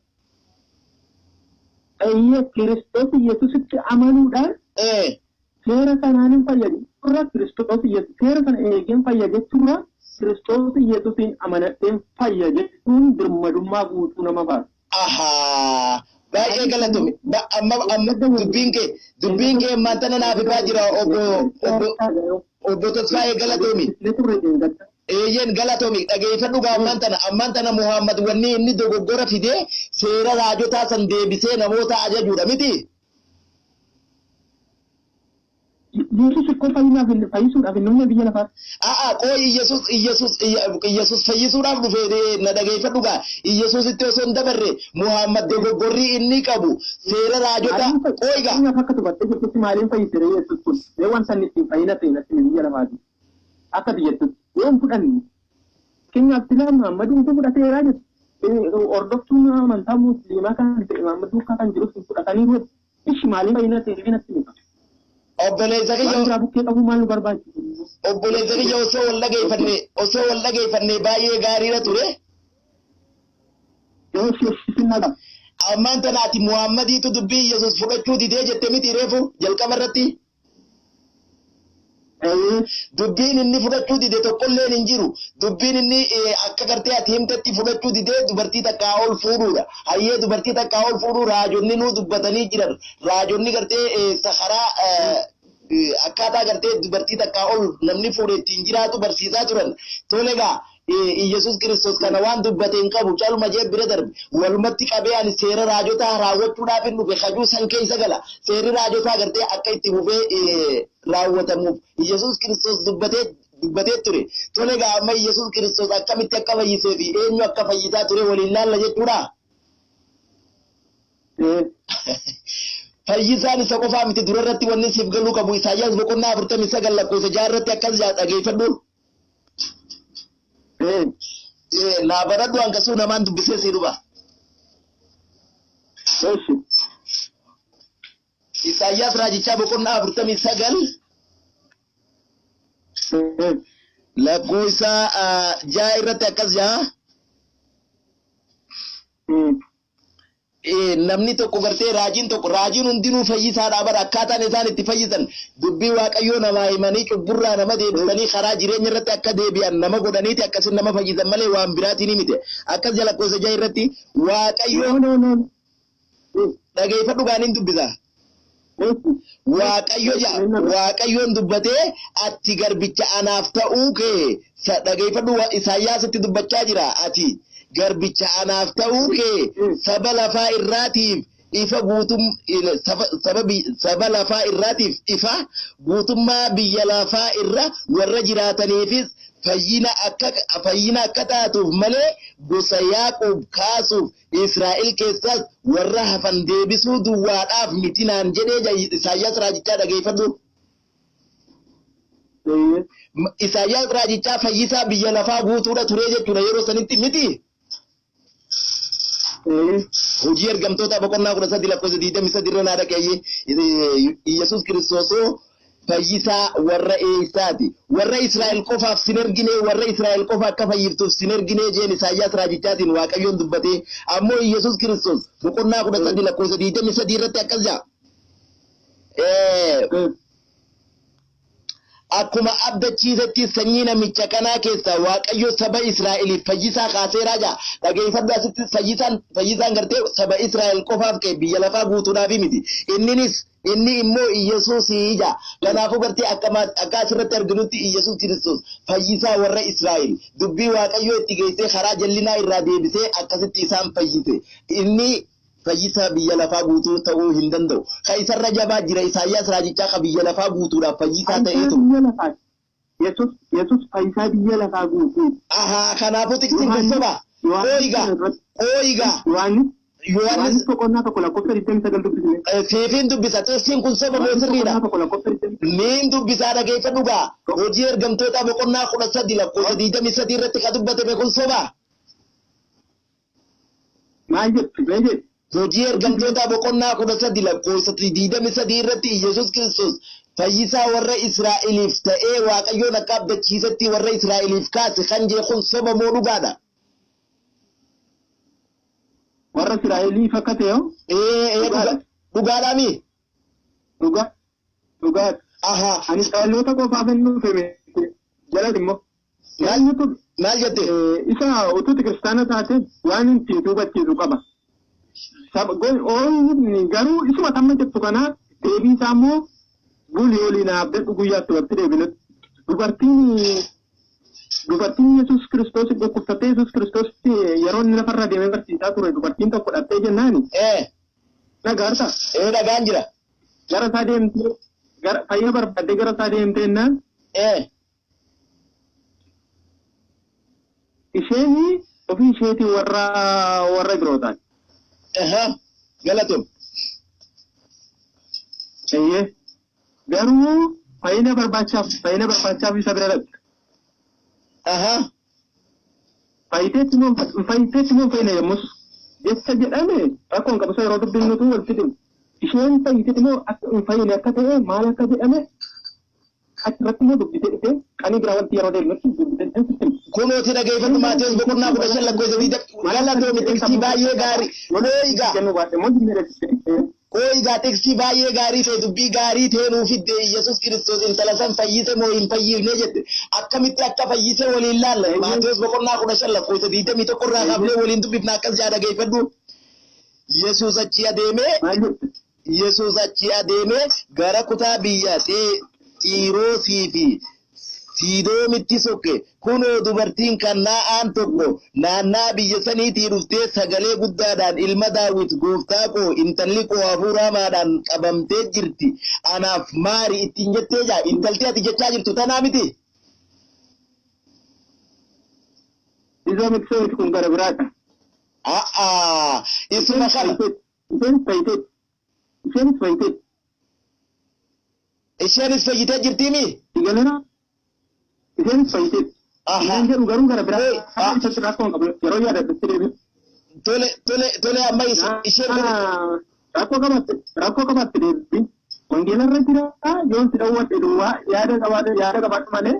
Eeyyee, Kiristoos Yesuusitti amanuudhaan seera sanaan hin fayya jechuurra, Kiristoos Yesuus seera sana eegeen fayya jechuurra. Kiristoos Yesuusiin amanadheen fayya jechuun birmadummaa guutuu nama baasa. Ahaa. Baay'ee galatoomi. Amma dubbiin kee ammaan tana naaf ifaa jira, obbo Tasfaayee, galatoomi. Eeyyeen, galatoomi, dhageeffadhu gaa. Ammaan tana Muhammad wanni inni dogoggora fidee seera raajotaa san deebisee namoota ajajuudha miti. Yesuus ikkoo fayyinaaf fayyisuudhaaf hin dhufne biyya lafaatti. A'a, qooyi, Iyesuus fayyisuudhaaf dhufe na dhageeffadhu gaa. Iyesuusitti osoo hin dabarre, Muhammad dogoggorri inni qabu seera raajotaa, qooyi gaa. Fakkeenyaaf, akka tubattee jirtutti maaliin fayyisere Yesuus kun? Mee wanta inni ittiin fayyina ta'e natti himi biyya lafaati. Akka biyyattutti yoo hin fudhanne, fakkeenyaaf, silaa Muhammad kun fudhateeraa jettu. Hordoftuun amantaa Musliimaa kan ta'e Muhammad duukaa kan jirus hin fudhataniiru. Ishi maaliin fayyina ta'e natti himi? Obboleessa Waan kiyya biraa bukkee qabu maal nu barbaachisu? Obboleessa kiyya, osoo wal dhageeffanne baay'ee gaariidha ture. Yoo sisin naqa. Ammaan tana ati Muhammadiitu dubbii Yesuus fudhachuu didee jette miti reefu jalqaba irratti? Dubbiin inni fudhachuu dide tokkolleen hin jiru. Dubbiin inni akka gartee ati himtetti fudhachuu didee dubartii takkaa ol fuudhuudha. Hayyee, dubartii takkaa ol fuudhuu raajonni nuu dubbatanii jiran. Raajonni gartee sakaraa akkaataa gartee dubartii takkaa ol namni fuudhe ittiin jiraatu barsiisaa turan. Tole egaa, Iyyasuus Kiristoos kana waan dubbate hin qabu, caluma jee bira darbe. Walumatti qabee ani seera raajotaa raawwachuudhaaf hin dhufe kajuu san keessa gala. Seerri raajotaa gartee akka itti fufee raawwatamuuf Iyyasuus Kiristoos dubbatee ture. Tole egaa, amma Iyyasuus Kiristoos akkamitti akka fayyisee fi eenyu akka fayyisaa ture waliin laalla jechuudha. Fayyisaan isa qofaa miti. Durarratti wanni siif galuu qabu, Isaayyaas boqonnaa 49 lakkoofsa 6 irratti akkas jaa, dhageeffadhu. Naa baradhu, hanqasuu namaan dubbisee sii dhufa. Isaayyaas raajichaa boqonnaa 49 lakkoofsa 6 irratti akkas jaa. Namni tokko gartee raajiin tokko, raajiin hundinuu fayyisaadha bara. Akkaataan isaan itti fayyisan dubbii Waaqayyoo namaa himanii, cubburraa nama deebisanii, karaa jireenya irratti akka deebi'an nama godhaniiti akkasin nama fayyisan malee waan biraatiin miti. Akkas jala lakkoofsa 6 irratti Waaqayyoo, dhageeffadhu gaaniin dubbisa. Waaqayyo jaa, Waaqayyoon dubbatee, ati garbicha anaaf ta'uu kee, dhageeffadhu, Isaayyaasitti dubbachaa jira, ati garbicha anaaf ta'uu kee saba lafaa irraatiif ifa guutum saba lafaa irraatiif ifa, guutummaa biyya lafaa irra warra jiraataniifis fayyina akka taatuuf malee, gosa Yaaqoob kaasuuf, Israa'el keessaas warra hafan deebisuu duwwaadhaaf miti naan jedhee Isaayyaas raajichaa, dhageeffadhu. Isaayyaas raajichaa fayyisaa biyya lafaa guutuudha ture jechuudha yeroo sanitti miti. Hojii Ergamtoota boqonnaa 13 lakkoofsa 23 irra naa dhaqeeyye. Iyyasuus Kiristoosoo fayyisaa warra eessaati? Warra Israa'el qofaaf sin ergine, warra Israa'el qofa akka fayyiftuuf sin ergine jeen Isaayyaas raajichaatiin Waaqayyoon dubbatee. Ammoo Iyyasuus Kiristoos boqonnaa 13 lakkoofsa 23 irratti akkas jedha. Akkuma abdachiisetti sanyii namicha kanaa keessaa Waaqayyo saba Israa'eliif fayyisaa kaaseeraa jaa. Dhageeffadhu, asitti fayyisaan gartee saba Israa'el qofaaf ka'e, biyya lafaa guutuudhaaf miti. Inninis inni immoo Iyyasuusii jaa. Kanaafuu gartee akka asirratti arginutti Iyyasuus Kiristoos fayyisaa warra Israa'el, dubbii Waaqayyoo itti geessee karaa jallinaa irraa deebisee akkasitti isaan fayyise. Inni fayyisaa biyya lafaa guutuu ta'uu hin danda'u. Ka isarra jabaa jira, Isaayyaas raajichaa ka biyya lafaa guutuudhaaf fayyisaa ta'ee ture. Biyya lafaa Yesus fayyisaa biyya lafaa guutuu. Ahaa, kanaafuu tiksiin kun soba. Qooyigaa, qooyigaa. Yohaannis Yohaannis Yohaannis boqonnaa 1 lakkoofsa 29 dubbisne. Siifin dubbisa. Tiksiin kun soba moo sirriidha? Boqonnaa 1 lakkoofsa 29. Niin dubbisaa, dhageeffadhu gaa. Hojii Ergamtoota boqonnaa 13 lakkoofsa 23 irratti ka dubbatame kun soba. Maal jettu? Mee jedhu? Hojii Ergamtoota boqonnaa 13 lakkoofsa 23 irratti Yesuus Kiristoos fayyisaa warra Israa'eliif ta'ee Waaqayyoon akka abdachiisetti warra Israa'eliif kaase kan jee kun soba moo dhugaadha? Warra Israa'eliif akka ta'e hoo? Ee, dhugaadhaami? Dhugaa. Dhugaadha. Ahaa. Ani Israa'eloota qofaaf hin dhufe miti. Jalatti immoo. Maal Eenyutu maal jette? Isa utuuti kiristaana taate waan ittiin hubachiisu qaba. Garuu isuma tamma jettu kana deebii isaa immoo bulii olii naaf jedhu guyyaatti walitti deebinutti. Dubartiin Yesuus Kiristoos dhukkubsattee Yesuus Kiristoos yeroo inni lafarra deemee barsiisaa ture dubartiin tokko dhabdee jennaani. Dhagaarta. Ee, dhagaan jira. Gara isaa deemtee gara fayyaa barbaaddee gara isaa deemtee jennaan isheen ofii isheetii warra birootaan. Aha. Galatoom. Eeyyee. Garuu fayyina barbaachaaf isa bira dhaqxe. Fayyiteetti moo fayyina yommus jecha jedhame rakkoon qabu isa yeroo dubbifnutu walitti dhibu. Isheen fayyiteetti moo akka hin fayyine akka ta'e maal akka jedhame achirratti immoo dubbisee dhufee qanii biraa walitti yeroo deemnutti dubbisee dhufee sitti hima. Kunooti, dhageeffadhu, Maatewos boqonnaa 15 lakkoofsa 20. Galatoomi, tiksii baay'ee gaarii. Qooyigaa. Kennuu baadhe immoo jimmee. Qooyigaa, tiksii baay'ee gaarii ta'e, dubbii gaarii ta'e nuu fidde. Yesuus Kiristoos intala san fayyise moo hin fayyifne jette. Akkamitti akka fayyise waliin laalla. Maatewos boqonnaa 15 lakkoofsa 21 irraa kaafnee waliin dubbifna. Akkas jaa, dhageeffadhu. Yesuus achi adeemee Maal jette? Yesuus achi adeemee gara kutaa biyya Xiiroosii fi Siidoomitti sokke. Kunoo, dubartiin Kana'aan tokko naannaa biyya saniitii dhuftee sagalee guddaadhaan, "Ilma Daawit, gooftaa koo, intalli koo hafuura hamaadhaan qabamtee jirti. Anaaf maari" ittiin jettee jaa. Intalti ati jechaa jirtu tanaa miti? Izoo miti, kun gara biraadha. A'aa, isuma kana. Isheenis fayyiteetti. Isheenis fayyiteetti. Isheenis fayyitee jirtiimi? Sigaleera. Isheenis fayyiteetti. Isheen jedhu garuu gara biraa isatti rakkoon qabu yeroo yaadadhutti deebi'u. Tole, amma isheen kun Rakkoo qabaatte deebi. Wangeela irra jira, yoon si dhawwadhe duwwaa yaada qabaadhu malee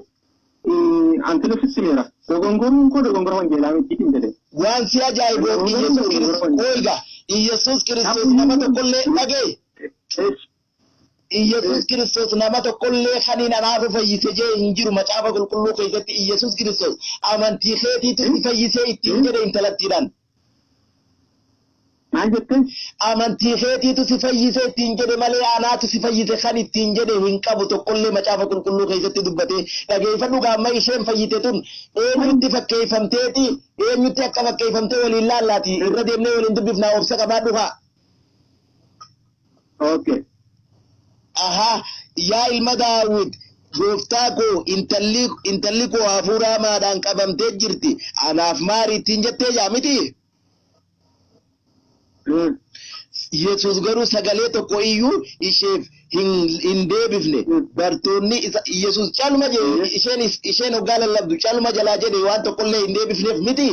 anti sitti meera. Dogongoruun koo dogongora wangeelaa miti hin jedhe. Waan si ajaa'ibu, Iyesuus Kiristoos, qooyga, Iyesuus Kiristoos nama tokkollee, dhagee, Iyesuus Kiristoos nama tokkollee kaniin anaafu fayyise jee hin jiru macaafa qulqulluu keessatti. Iyesuus Kiristoos amantii keetiitu si fayyisee ittiin jedhe intalattiidhaan. Maal jettee? Amantii keetiitu si fayyise ittiin jedhe malee anaatu si fayyise kan ittiin jedhe hin qabu tokkollee macaafa qulqulluu keessatti dubbatee. Dhageeffadhu, gaamma isheen fayyite tun eenyutti fakkeeffamteeti, eenyutti akka fakkeeffamtee waliin laallaati, irra deemnee waliin dubbifnaa, obsa qabaadhu haa. Okay. Aha, "Yaa ilma Daawit, gooftaa koo, intalli koo hafuura hamaadhaan qabamtee jirti, anaaf maari" ittiin jettee jaa miti? Yesus garuu sagalee tokko iyyuu isheef hin deebifne. Bartoonni isa Yesus calma jedhe, isheen hoggaa lallabdu calma jalaa jedhe, waan tokkollee hin deebifneef miti?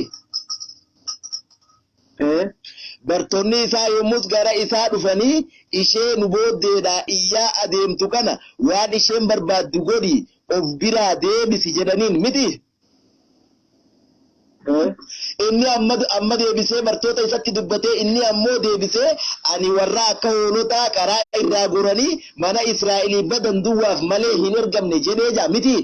Bartoonni isaa yommus gara isaa dhufanii, "Ishee nu booddeedhaa iyyaa adeemtu kana waan isheen barbaaddu godhi, of biraa deebisi" jedhaniin miti? Inni amma deebisee bartoota isatti dubbatee, inni ammoo deebisee, "Ani warra akka hoolotaa karaa irraa goranii mana Israa'elii badan duwwaaf malee hin ergamne" jedhee jaa miti?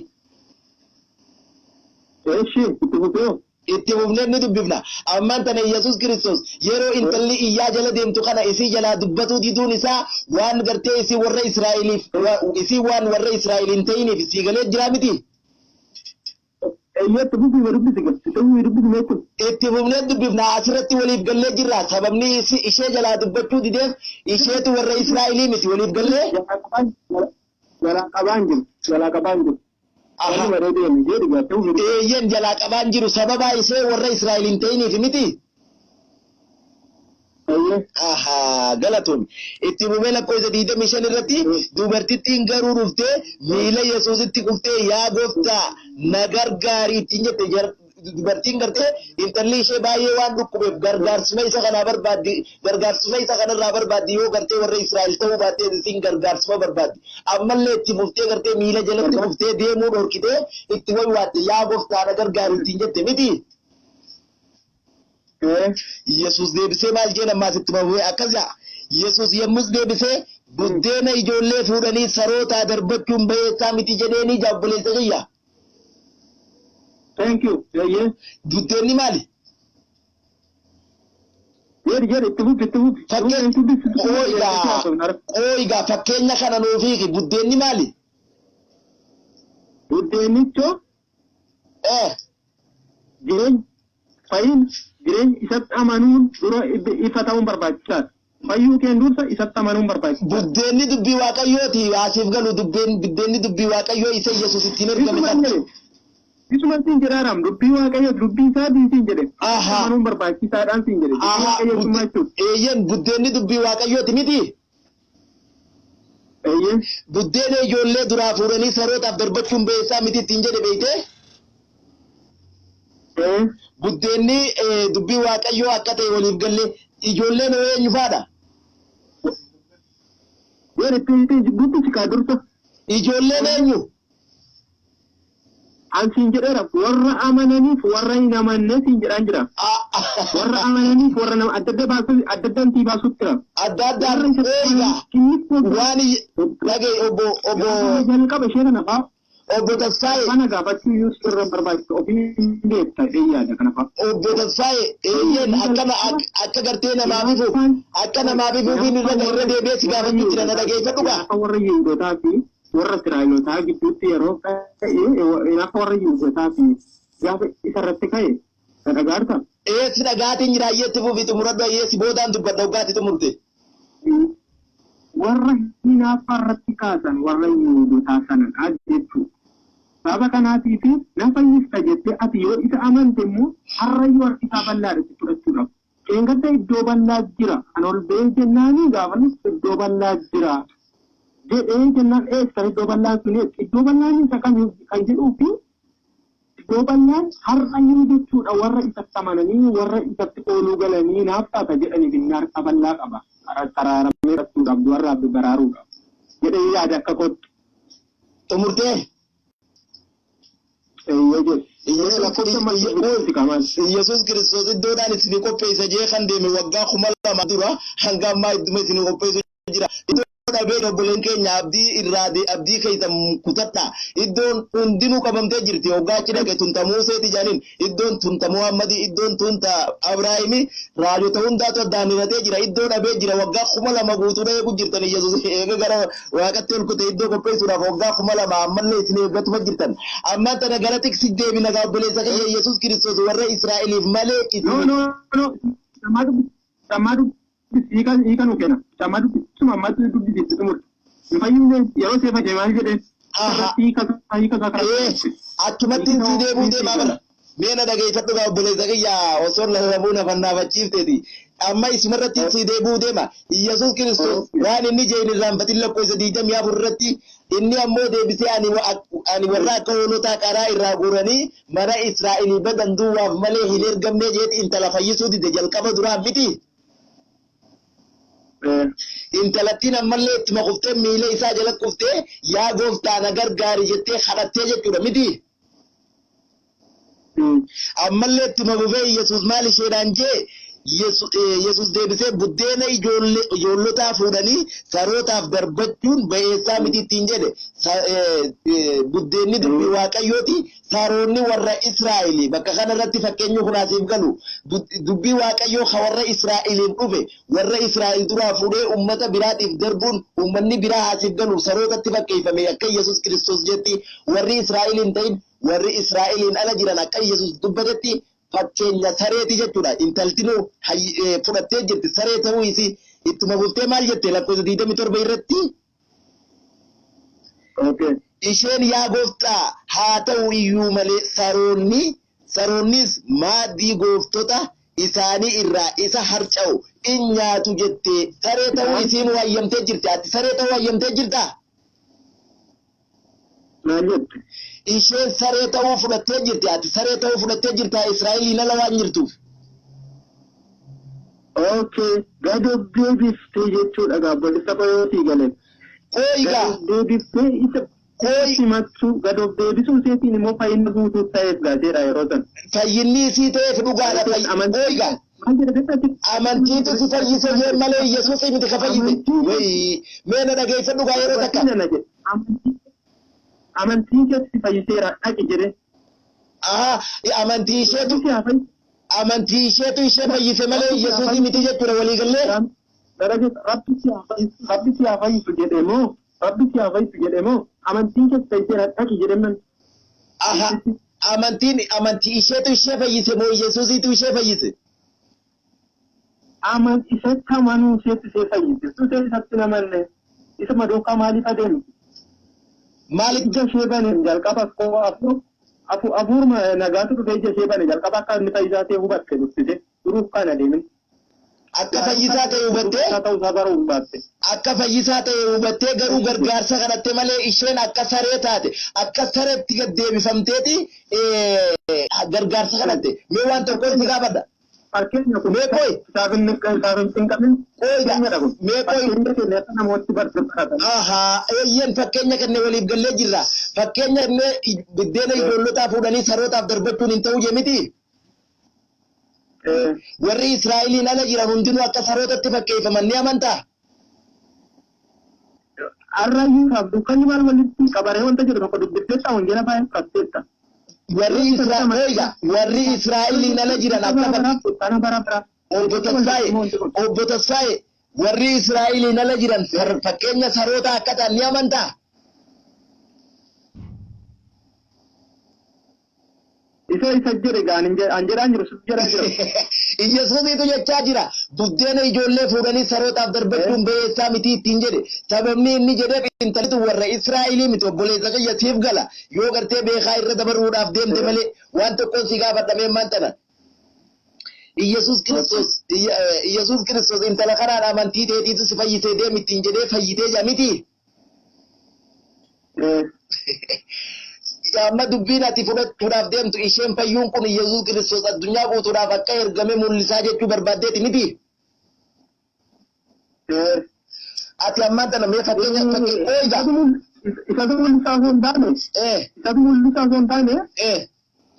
Eeshi, itti fufee. Itti fufnee ni dubbifna. Ammaan tana Yesuus Kiristoos yeroo intalli iyyaa jala deemtu kana isii jalaa dubbatuu diduun isaa waan gartee isii warra Israa'eliif, isii waan warra Israa'el hin ta'iniif sii galee jiraa miti? Eeyyatti fufii dubbisi, itti fufii dubbisi meetu. Itti fufnee dubbifna. Asirratti waliif gallee jirra. Sababni ishee jalaa dubbachuu dideef isheetu warra Israa'elii miti, waliif gallee? Jalaa qabaan jiru. Jalaa qabaan jiru. Aha. Warri baree deemi jedhi gaattee fufii. Eeyyen, jalaa qabaan jiru sababa ishee warra Israa'el hin ta'iniif miti? Eeyyee. Ahaa, galatoom. Itti fufee lakkoofsa 25 irratti, dubartittiin garuu dhuftee miila Yesuusitti kuftee, "Yaa gooftaa, na gargaari" ittiin jette. Dubartiin gartee intalli ishee baay'ee waan dhukkubeef gargaarsuma isa kanaa barbaaddi, gargaarsuma isa kanarraa barbaaddi. Yoo gartee warra Israa'el ta'uu baattee isiin gargaarsuma barbaaddi. Ammallee itti fuftee gartee miila jalatti kuftee deemuu dhorkitee itti waywaatte, "Yaa gooftaa, na gargaari" ittiin jette miti? Yesuus deebisee maal jeen ammaas itti fufee akkas jedha. Yesuus yommus deebisee, "Buddeena ijoollee fuudhanii sarootaa darbachuun bayeessaa miti" jedheenii jaa, obboleessa kiyya. Thank you. Eeyyee. Buddeenni maali? Jedhi jedhi itti fufi itti fufi. Qooyigaa qooyigaa fakkeenya kana nuuf hiiki buddeenni maali? Buddeenichoo jireenya fayyina jireenya isatti amanuun dura ifa ta'uun barbaachisaadha. Fayyuu keen dursa isatti amanuun barbaachisaadha. Buddeenni dubbii Waaqayyooti asiif galu dubbeen buddeenni dubbii Waaqayyoo isa Yesuus ittiin ergame Isuma sana. jedhe. Isuma siin jedhaaraam dubbii Waaqayyoo dubbii isaatiin siin jedhe. Aha. Amanuun barbaachisaadhaan siin jedhe. Dubbii Aha Waaqayyoo summaa jechuudha. eeyyeen buddeenni dubbii Waaqayyooti miti. Eeyyee. Buddeena ijoollee duraa fuudhanii sarootaaf darbachuun beessaa miti ittiin jedhe beeytee? Ee. Buddeenni dubbii Waaqayyoo akka ta'e waliif galle ijoolleen hoo eenyu faadha? Jedhi itti itti dubbisi kaa dursa. Ijoolleen eenyu? An siin jedheera warra amananiif warra hin amanne siin jedhaan jira. Warra amananiif warra nama adda adda baasu adda addaan sii baasutti jira. Adda addaan Warra isatti eegaa amananiif inni kun waan dhagaye obbo obbo gaafa jalqaba ishee kana fa'aa obbo Tasfaayee kana gaafachuu iyyuu sirra barbaachisu ofii hin beekta eeyyaadha kana fa'aa. Obbo Tasfaayee eeyyeen akkana akka gartee namaaf ifu akka namaaf ifuufiin irra irra deebi'ee si gaafachuu jira na dhageeffadhu gaa. Gaafa warra Yihuudootaa fi warra Israa'elootaa gidduutti yeroo ka'e gaafa warra Yihuudootaa fi gaafa isarratti ka'e na dhagaarta. Eessi dhagaatiin jira ayyeetti fuufii xumuradhu ayyeessi boodaan dubbadha waggaatti xumurte. Warra hinaaffaa irratti kaasan warra Yihuudootaa sanadha jechuudha. Sababa kanaatiif na fayyista jettee ati yoo isa amante immoo har'ayyuu harki isaa bal'aadha sitti fudhachuudhaaf. Qeengadda iddoo bal'aa jira. Kan ol ba'ee jennaani gaafanis iddoo bal'aa jira. Jedhee jennaan eessa iddoo bal'aan sun eessa? Iddoo bal'aan isa kam kan jedhuu fi iddoo bal'aan har'ayyuu jechuudha warra isatti amananii warra isatti ooluu galanii naaf taata jedhaniif inni harka bal'aa qaba. Karaaramee fudhachuudhaaf du'arraa baraaruudhaaf. Jedhee yaada akka kootti. Xumurtee? Eeyyee jedhe. Yesuus Kiristoos iddoodhaan isinii qopheessa jee kan deeme waggaa 2000 dura hanga ammaa idduma isinii qopheessu jira. Iddoo dhabee obboleen keenya abdii irraa abdii keessa kutadha. Iddoon hundinuu qabamtee jirti. Hoggaa achi dhaqe tunta Museeti jedhaniin iddoon tunta Muhammadii iddoon tunta Abrahaimii raajota hundaatu addaan hiratee jira. Iddoo dhabee jira. Waggaa 2000 guutuu eegu jirtan Yesuus eega gara waaqatti ol kute iddoo qopheessuudhaaf waggaa 2000 ammallee isin eeggatuma jirtan. Ammaan tana gara tiksi deebina gaa obboleessa kiyya Yesuus Kiristoos warra Israa'eliif malee No, isin no, no. Sammaa dubbisi. Sammaa dubbisi. Hiika hiika nu kenna. Sammaa dubbisi. Suma ammaatti dubbisi xumur. Hin fayyinne yeroo seefa jee maal jedheen? Aha. Hiika hiika isaa karaa. Achumatti si deebuu deemaa bara. Mee na dhageeffadhu gaa obboleessa kiyya osoo lallabuu na fannaafachiifteeti. Amma isumarratti si deebuu deema. Yesuus Kiristoos waan inni jeen irraanfatin lakkoofsa 24 irratti inni ammoo deebisee ani warra akka hoolotaa karaa irraa guuranii mana Israa'elii badan duwwaaf malee hin ergamne jeeti intala fayyisuu dide jalqaba duraa miti. Intalattiin ammallee ittuma kuftee miila isaa jala kuftee yaa gooftaa na gargaari jettee kadhattee jechuudha miti. Ammallee ittuma fufee Yesuus maal isheedhaan jee Yesuus deebisee buddeena ijoollotaa fuudhanii sarootaaf darbachuun ba'eessaa miti ittiin jedhe. Buddeenni dubbii Waaqayyooti. Saroonni warra Israa'elii bakka kanarratti fakkeenyi kun asiif galu dubbii Waaqayyoo ka warra Israa'eliif dhufe warra Israa'el duraa fuudhee ummata biraatiif darbuun ummanni biraa asiif galu sarootatti fakkeeffame akka Yesuus Kiristoos jetti warri Israa'el hin ta'in warri Israa'eliin ala jiran akka Yesuus dubbatetti fakkeenya sareeti jechuudha. Intaltinuu fudhattee jirti saree ta'uu isii ittuma fuftee maal jette lakkoofsa 27 irratti? Okay. Isheen yaa gooftaa haa ta'u iyyuu malee saroonnis maaddii gooftota isaanii irraa isa harca'u in nyaatu jettee saree ta'uu isiin wayyamtee jirti. Ati saree ta'uu wayyamtee jirtaa? Maal jette? Isheen saree ta'uu fudhattee jirti. Ati saree ta'uu fudhattee jirtaa Israa'eliin ala waan jirtuuf. Okay. Gad of deebiftee jechuudha gaabbolisa qoyootii galee. Qooyigaa Gad of deebiftee isa Qooyi simachuu gad of deebisuu isheetiin immoo fayyina guutuu ta'eef gaateedha yeroo sana. Fayyinni isii ta'eef dhugaadha. Qooyigaa Maal jedhe beektaa? Amantiitu si fayyise jee malee Yesuus miti ka fayyise. Wayii mee na dhageeffadhu gaa yeroo takka. Nana jedhe. Amantiin keessi fayyiseera dhaqi jedhe. Aha, amantii isheetu Rabbi si haa fayyisu. amantii isheetu ishee fayyise malee Rabbi si haa Yesuusii fayyisu. miti jechuudha walii gallee. Rabbi si haa fayyisu. Rabbi si haa fayyisu jedhe moo Rabbi si haa fayyisu jedhe moo amantiin keessa fayyiseera dhaqi jedhe man. Aha, amantiin amantii isheetu ishee fayyise moo Yesuusiitu ishee fayyise? Aman isatti amanuu isheetti ishee fayyise. Ishee isatti hin amanne isuma duukaa maaliif adeemti? Maalitti? Ija ishee bane jalqaba koo afuuruma nagaatu dhufee ija ishee bane jalqaba akka inni fayyisaa ta'e hubatte dubbise duruuf kan adeemin. Akka fayyisaa ta'e hubattee? Fayyisaa ta'uu isaa baruu baatte. Akka fayyisaa ta'e hubattee garuu gargaarsa kadhatte malee isheen akka saree taate akka sareetti gad deebifamteeti gargaarsa kadhatte. Mee waan tokkoon si gaafadha. Fakkeenya kun Mee qoy. kitaabni kitaabni hin qabin Qoy fakkeenyadha kun. Mee qoy. Fakkeenya keenya akka namooti baratan. Ahaa, eeyyeen fakkeenya kenne waliif gallee jirra. Fakkeenya kenne biddeena ijoollotaa fuudhanii sarootaaf darbachuun hin ta'u jee miti. Warri Israa'eliin ala jiran hundinuu akka sarootatti fakkeeffaman ni amantaa? Arrayyuu isaaf dukkanni maal walitti qabaree wanta jedhu tokko dubbifteetta wangeela baay'ee fudhatteetta. Warri Israa'el warri Israa'eliin ala jiran akka Kana bara bara. Obbo Tasfaa'e, Obbo Tasfaa'e, warri Israa'eliin ala jiran fakkeenya saroota akka ta'an ni amantaa? Isa isa jedhe gaan an jedhaan jiru situ jedhaa jira. Yesuusitu jechaa jira. Buddeena ijoollee fuudhanii sarootaaf darbachuun ba'eessaa miti ittiin jedhe. Sababni inni jedheef intalli warra Israa'elii miti obboleessa kiyya siif gala. Yoo gartee beekaa irra dabaruudhaaf deemte malee waan tokkoon si gaafadhamee maan tana. Iyyasuus Kiristoos Iyyasuus Kiristoos intala kanaan amantii teetiitu si fayyisee deemi ittiin jedhee fayyitee jaa miti. Amma dubbiin ati fudhachuudhaaf deemtu isheen fayyuun kun Iyyasuus Kiristoos addunyaa guutuudhaaf akka ergame mul'isaa jechuu barbaaddeeti miti. Ati ammaan tana mee fakkeenya ooyiga. Isatu mul'isaa osoo hin taane isatu mul'isaa osoo hin taane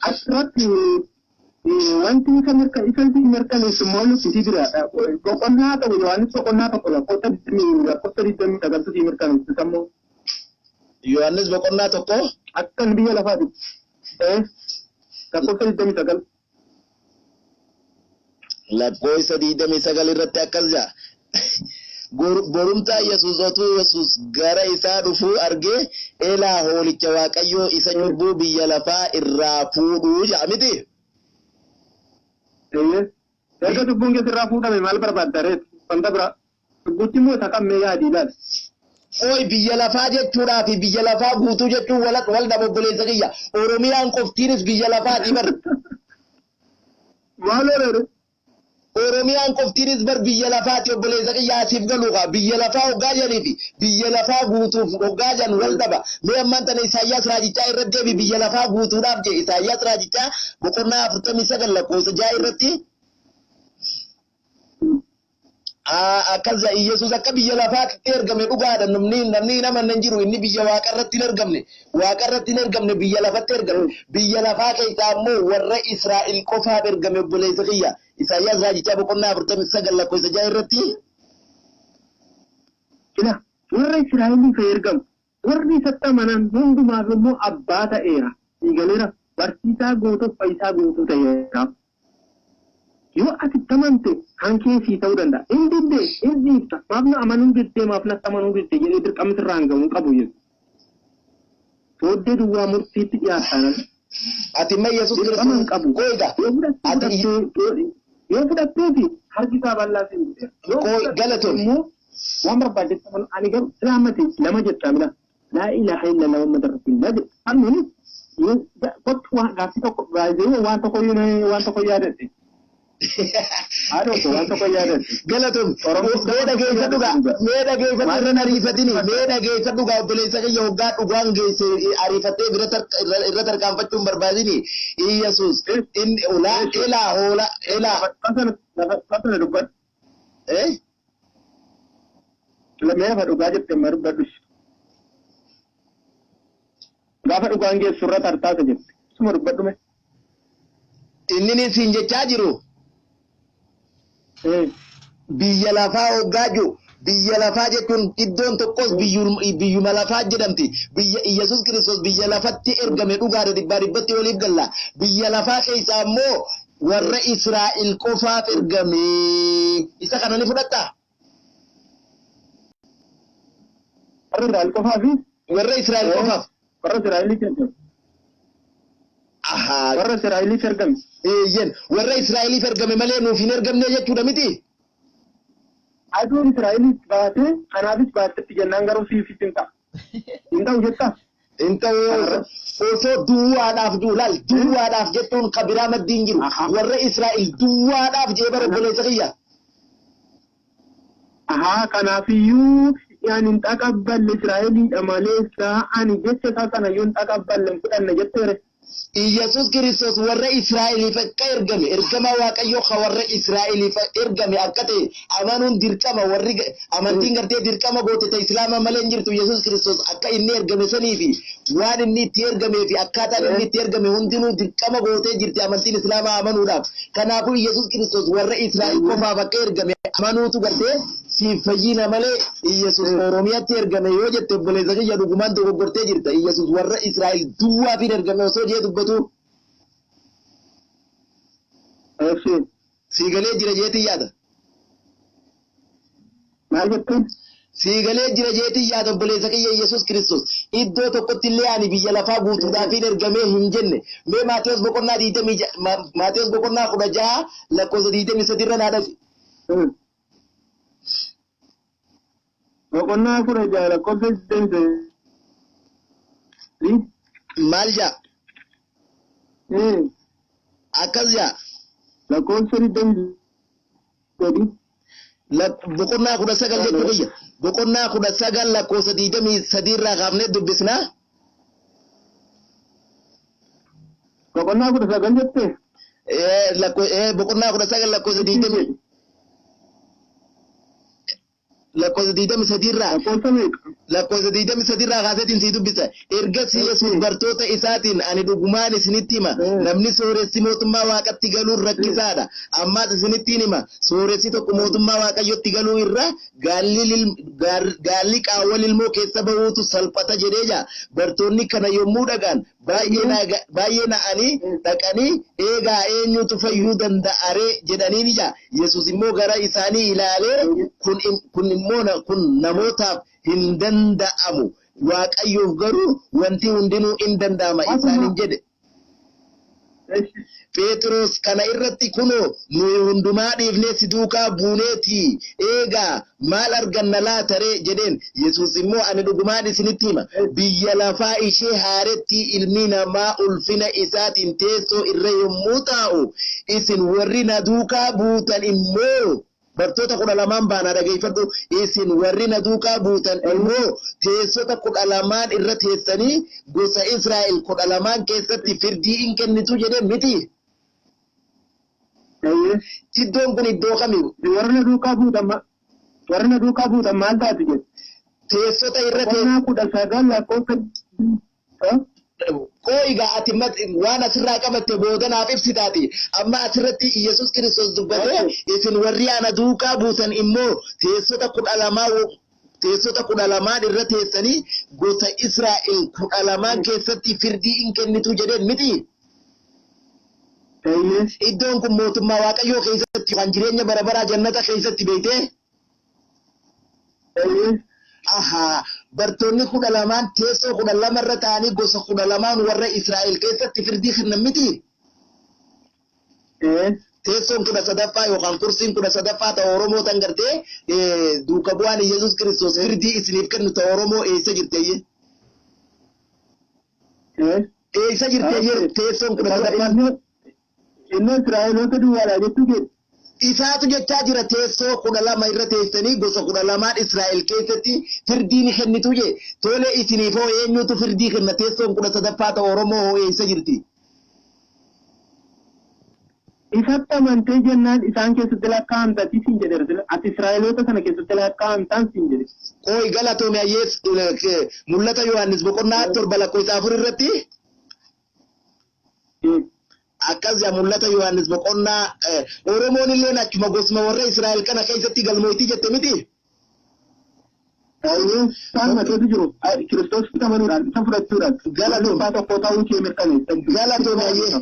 asirratti wanti isa mirka isa mirkaneessu immoo nuti si biraadha. Boqonnaa tokko Yohaannis boqonnaa tokko lakkoofsa 29 si mirkaneessu immoo. Yohaannis boqonnaa tokko. Akkan biyya lafaati. Lakkoofsa 29. Lakkoofsa 29 irratti akkas jedha. Borumtaa Yesuus otuu Yesuus gara isaa dhufuu argee elaa hoolicha Waaqayyoo isa cubbuu biyya lafaa irraa fuudhuu jedha miti. Erga cubbuun keessa irraa fuudhame maal barbaadda reet? Wanta biraa. Cubbuchi immoo isa kam mee yaadii ilaali. Oi biyya lafaa jechuudhaa fi biyya lafaa guutuu jechuun wal dhaba obboleessa kiyya. Oromiyaan qoftiinis biyya lafaati bar. Maal oolere? Oromiyaan qoftiinis bar biyya lafaati obboleessa kiyya asiif galuuqa. Biyya lafaa hoggaa jedhanii fi biyya lafaa guutuuf hoggaa jedhan wal dhaba. Mee ammaan tana Isaayyaas raajichaa irratti deebi biyya lafaa guutuudhaaf jee Isaayyaas raajichaa boqonnaa 49 lakkoofsa 6 irratti. Akkas Iyyasuus akka biyya lafaatti ergame dhugaadha. Namni hin amanne hin jiru. Inni biyya waaqa irratti hin ergamne. Waaqa irratti hin ergamne biyya lafatti ergame. Biyya lafaa keessaa immoo warra Israa'el qofaaf ergame obboleessa kiyya. Isaayyaas raajichaa boqonnaa 49 lakkoofsa 6 irratti. Ila warra Israa'eliif ergamu warri isatti amanan hundumaaf immoo abbaa ta'eera. Eegaleera barsiisaa guutuu fayyisaa guutuu ta'eera. Yoo ati amante kan keessii ta'uu danda'a. Hin diddee, hin dhiifta. Maaf na amanuu diddee, maaf natti amanuu diddee jedhee dirqamni sirraa hin ga'uu qabu jechuudha. Booddee duwwaa murtiitti dhiyaatan. Ati immoo Yesuus Dirqama hin Kiristoos qabu. qoyga. Yoo fudhattee fi harki isaa bal'aa si hin Qoy galatoon. Immoo waan barbaaddetti amanu ani garuu silaamate lama jettaa mila. Laa ilaaha illallah Muhammad rasulullah jedha. Annuun yoo kottu waan gaaffii tokko baay'ee waan tokko waan tokko yaadadhe. Haadha tokko waan tokko yaadadhe. Galatoon. Mee dhageessa dhugaa. Mee dhageessa irra ariifatini. Mee dhageessa dhugaa obboleessa kiyya hoggaa dhugaan geesse ariifattee bira irra tarkaanfachuun barbaadini. Iyyasuus inni ulaa elaa hoola elaa. Lafa dubbadhu. Mee lafa dhugaa jette amma dubbadhu. Gaafa dhugaan geessu irra tartaasa jette. Suma dubbadhu mee. Inni siin jechaa jiru. Biyya lafaa hoggaa jiru. Biyya lafaa jechuun iddoon tokkos biyyuma lafaa jedhamti. Biyya Iyyasuus Kiristoos biyya lafatti ergame dhugaadha dhibbaa dhibbatti waliif galla. Biyya lafaa keessaa immoo warra Israa'el qofaaf ergame. Isa kana ni fudhattaa? Warra Israa'el qofaafi Warra Israa'el qofaaf. Warra Israa'eliif ergame. Ahaa. Warra Israa'eliif ergame. Eeyyen warra Israa'eliif ergame malee nuuf hin ergamne jechuudha miti. Aduun Israa'eliif baatee kanaafis baatetti jennaan garuu siifis hin ta'a. Hin ta'u jettaa? Hin ta'u osoo duwwaadhaaf duulaal duwwaadhaaf jechuun ka biraa maddii hin jiru. Warra Israa'el duwwaadhaaf jee bara obboleessa kiyya. Ahaa kanaafiyyuu ani hin taqabballe Israa'eliidha maleessa ani jecha isaa sana iyyuu hin taqabballe hin fudhanne jetteere. Iyyasuus Kiristoos warra Israa'eliif akka ergame ergamaa Waaqayyoo ka warra Israa'eliif ergame akka ta'e amanuun dirqama warri amantiin gartee dirqama goote ta Islaama malee hin jirtu Iyyasuus Kiristoos akka inni ergame sanii fi waan inni itti ergamee fi akkaataan inni itti ergame hundinuu dirqama gootee jirti amantiin Islaamaa amanuudhaaf. Kanaafuu Iyyasuus Kiristoos warra Israa'el qofaaf akka ergame amanuutu gartee siif fayyina malee Iyyasuus Oromiyaatti ergame yoo jette obboleessa kiyya dhugumaan dogoggortee jirta. Iyyasuus warra Israa'el duwwaaf hin ergame osoo jee dubbatu sii galee jira jeetii yaada. Maal jettuun? Sii galee jira jeetii yaada obboleessa kiyya Iyyasuus Kiristoos iddoo tokkotti illee ani biyya lafaa guutuudhaaf hin ergamee hin jenne. Mee Maatewos boqonnaa Maatewos boqonnaa 16 lakkoofsa 23 irra naa dhaqi. Boqonnaa 16 lakkoofsa 23. Maal jaa? Akkas jaa. Lakkoofsa 23. Boqonnaa 19 jechuu kiyya. Boqonnaa 19 lakkoofsa 23 irraa kaafnee dubbisnaa. Boqonnaa 19 jettee? Boqonnaa 19 lakkoofsa 20 lakkoofsa 23 irraa. Lakkoofsa meeqa? Lakkoofsa 23 irraa kaaseetiin sii dubbisa. Ergasii Yesuus bartoota isaatiin ani dhugumaan isinitti hima. Namni sooressi mootummaa Waaqatti galuun rakkisaadha. Ammaas isinittiin hima. Sooressi tokko mootummaa Waaqayyotti galuu irra gaalli qaawwa lilmoo keessa bahuutu salphata jedhee jira. Bartoonni kana yommuu dhagaan baay'ee na'anii dhaqanii eegaa eenyutu fayyuu danda'a ree jedhanii ni jira. Yesuus immoo gara isaanii ilaalee kun immoo kun namootaaf hin danda'amu. Waaqayyoof garuu wanti hundinuu in danda'ama isaaniin jedhe. Phexros kana irratti kunoo nuyi hundumaa dhiifnee si duukaa buuneetii eegaa maal arganna laata ree jedheen. Yesuus immoo ani dhugumaan isinitti hima. Biyya lafaa ishee haaretti ilmi namaa ulfina isaatiin teessoo irra yommuu taa'u isin warri na duukaa buutan immoo bartoota 12 baanaa dhageeffadhu. Isin warri na duukaa buutan immoo teessota 12 irra teessanii gosa Israa'el 12 keessatti firdii in kennitu jedhee miti. Iddoon kun iddoo kami? Warri na duukaa buutan warri na duukaa buutan maal taatu jedhe? Teessota irra Boqonnaa 19 lakkoofsa Koo egaa ati waan asirraa qabatte boodanaaf ibsitaati. Amma asirratti Iyyasuus Kiristoos dubbatee isin warri ana duukaa buutan immoo teessota 12 teessota 12 irra teessanii gosa Israa'el 12 keessatti firdii in kennitu jedheen miti. Iddoon kun mootummaa Waaqayyoo keessatti kan jireenya bara baraa jannata keessatti beektee? Ahaa bartoonni 12 teessoo 12 irra taa'anii gosa 12 warra Israa'el keessatti firdii kennan miti. Teessoon 13ffaa yookaan kursiin 13ffaa ta'u Oromoo tan gartee duuka bu'aan Iyyasuus Kiristoos firdii isiniif kennu ta'u Oromoo eessa jirteeyye? Eessa jirteeyye teessoon 13ffaan? Inni Israa'eloota duwwaadha jechuu keeti. Isaatu jechaa jira teessoo 12 irra teessanii gosa 12 Israa'el keessatti firdii ni kennitu jee. Tole isiniif hoo eenyutu firdii kenna teessoon 13ffaa ta'u Oromoo hoo eessa jirti? Isatti amantee jennaan isaan keessatti lakkaa'amta siin jedhe ati Israa'eloota sana keessatti lakkaa'amtaan siin jedhe. Qooyi galatoome ayyees mul'ata Yohaannis boqonnaa 7 lakkoofsa 4 irratti akkas jaa mul'ata Yohaannis boqonnaa Oromoon illee achuma gosuma warra Israa'el kana keessatti galmooyti jette miti. Isaan keessa jiru Kiristoos amanuudhaan isa fudhachuudhaan Galatoom. Tokko ta'uu kee mirkaneessa. Galatoome ayyee.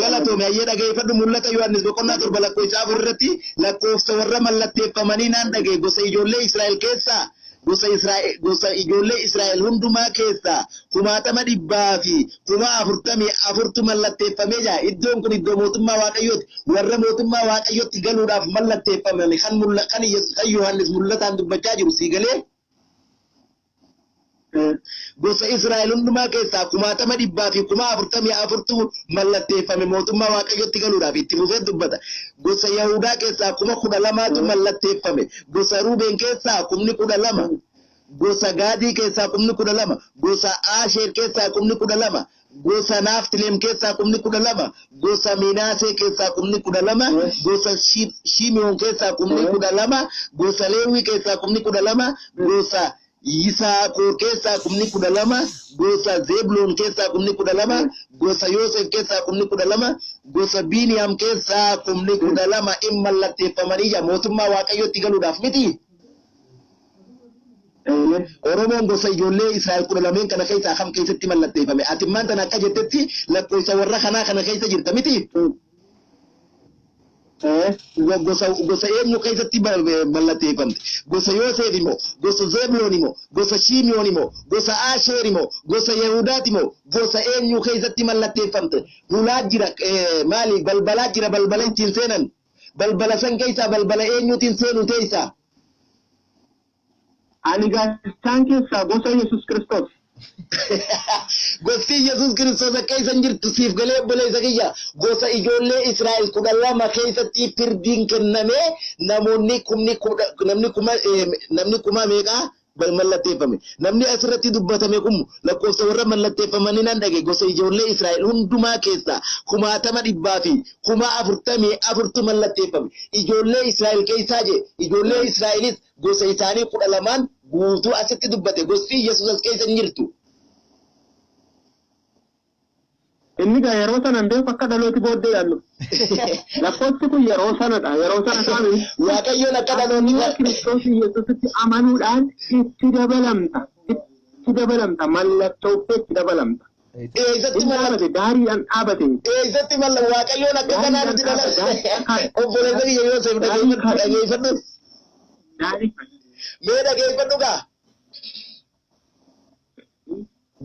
Galatoome ayyee, dhageeffadhu. Mul'ata Yohaannis boqonnaa 7 lakkoofsa 4 irratti lakkoofsa warra mallatteeffamanii naan dhagee, gosa ijoollee Israa'el keessaa, gosa Israa'el, gosa ijoollee Israa'el hundumaa keessaa 444,000tu mallatteeffamee jira. Iddoon kun iddoo mootummaa Waaqayyooti. Warra mootummaa Waaqayyootti galuudhaaf mallatteeffamame kan kan kan Yohaannis mul'ataan dubbachaa jiru sii galee? Gosa Israa'el hundumaa keessaa 444,000tu mallatteeffame mootummaa Waaqayyootti galuudhaaf. Itti fufee dubbata. Gosa Yahudaa keessaa 12,000tu mallatteeffame. Gosa Ruubeen keessaa 12,000. Gosa Gaadii keessaa 12,000. Gosa Aasheer keessaa 12,000. Gosa Naaftileem keessaa 12,000. Gosa Minaasee keessaa 12,000. Gosa Shimiyoon keessaa 12,000. Gosa Leewwii keessaa 12,000. Gosa Yisaakor keessaa 12,000, gosa Zeebloon keessaa 12,000, gosa Yoosef keessaa 12,000, gosa Biiniyaam keessaa 12,000 in mallatteeffamanii jira mootummaa Waaqayyootti galuudhaaf miti. Oromoon gosa ijoollee Israa'el 12n kana keessaa kam keessatti mallatteeffame? Ati maanta akka jettetti lakkoofsa warra kanaa kana keessa jirta miti? Gosa eenyu keessatti mallatteeffamte? Gosa Yoosef immoo, gosa Zeebloon immoo, gosa Shimiyoon immoo, gosa Asheer immoo, gosa Yehudaati immoo, gosa eenyu keessatti mallatteeffamte? Hulaa jira, maali, balbalaa jira, balbala ittiin seenan. Balbala san keessaa balbala eenyuutiin seenu teessaa? Ani gaastaan keessaa gosa Yesuus Kiristoos. Gosti Yesuus Kiristoos akka isan jirtu siif galee, obboleessa kiyya? Gosa ijoollee Israa'el 12 keessatti firdiin kennamee namoonni kumni kudha namni kuma namni kuma meeqaa mallatteeffame. Namni asirratti dubbatame kun lakkoofsa warra mallatteeffamanii nan dhage, gosa ijoollee Israa'el hundumaa keessaa 444,000tu mallatteeffame. Ijoollee Israa'el keessaa jee, ijoollee Israa'elis gosa isaanii 12n guutuu asitti dubbate, gosti Yesuus as keessa hin jirtu. Inni gaa yeroo sana hin beeku, akka dhalooti booddee yaadnu. Lakkoofsi kun yeroo sanadha. Yeroo sana kaami. Waaqayyoon akka dhaloonni Kiristoos Yesuusitti amanuudhaan itti dabalamta. Itti dabalamta. Mallattoo itti dabalamta. Eessatti Inni mallattoo dhaabate, daariidhaan dhaabate. Eessatti malla Waaqayyoon akka kanaa nuti dhala? Obboleessa kiyya Yoosef, dhageeffadhu, dhageeffadhu. Daarii. Mee dhageeffadhu gaa.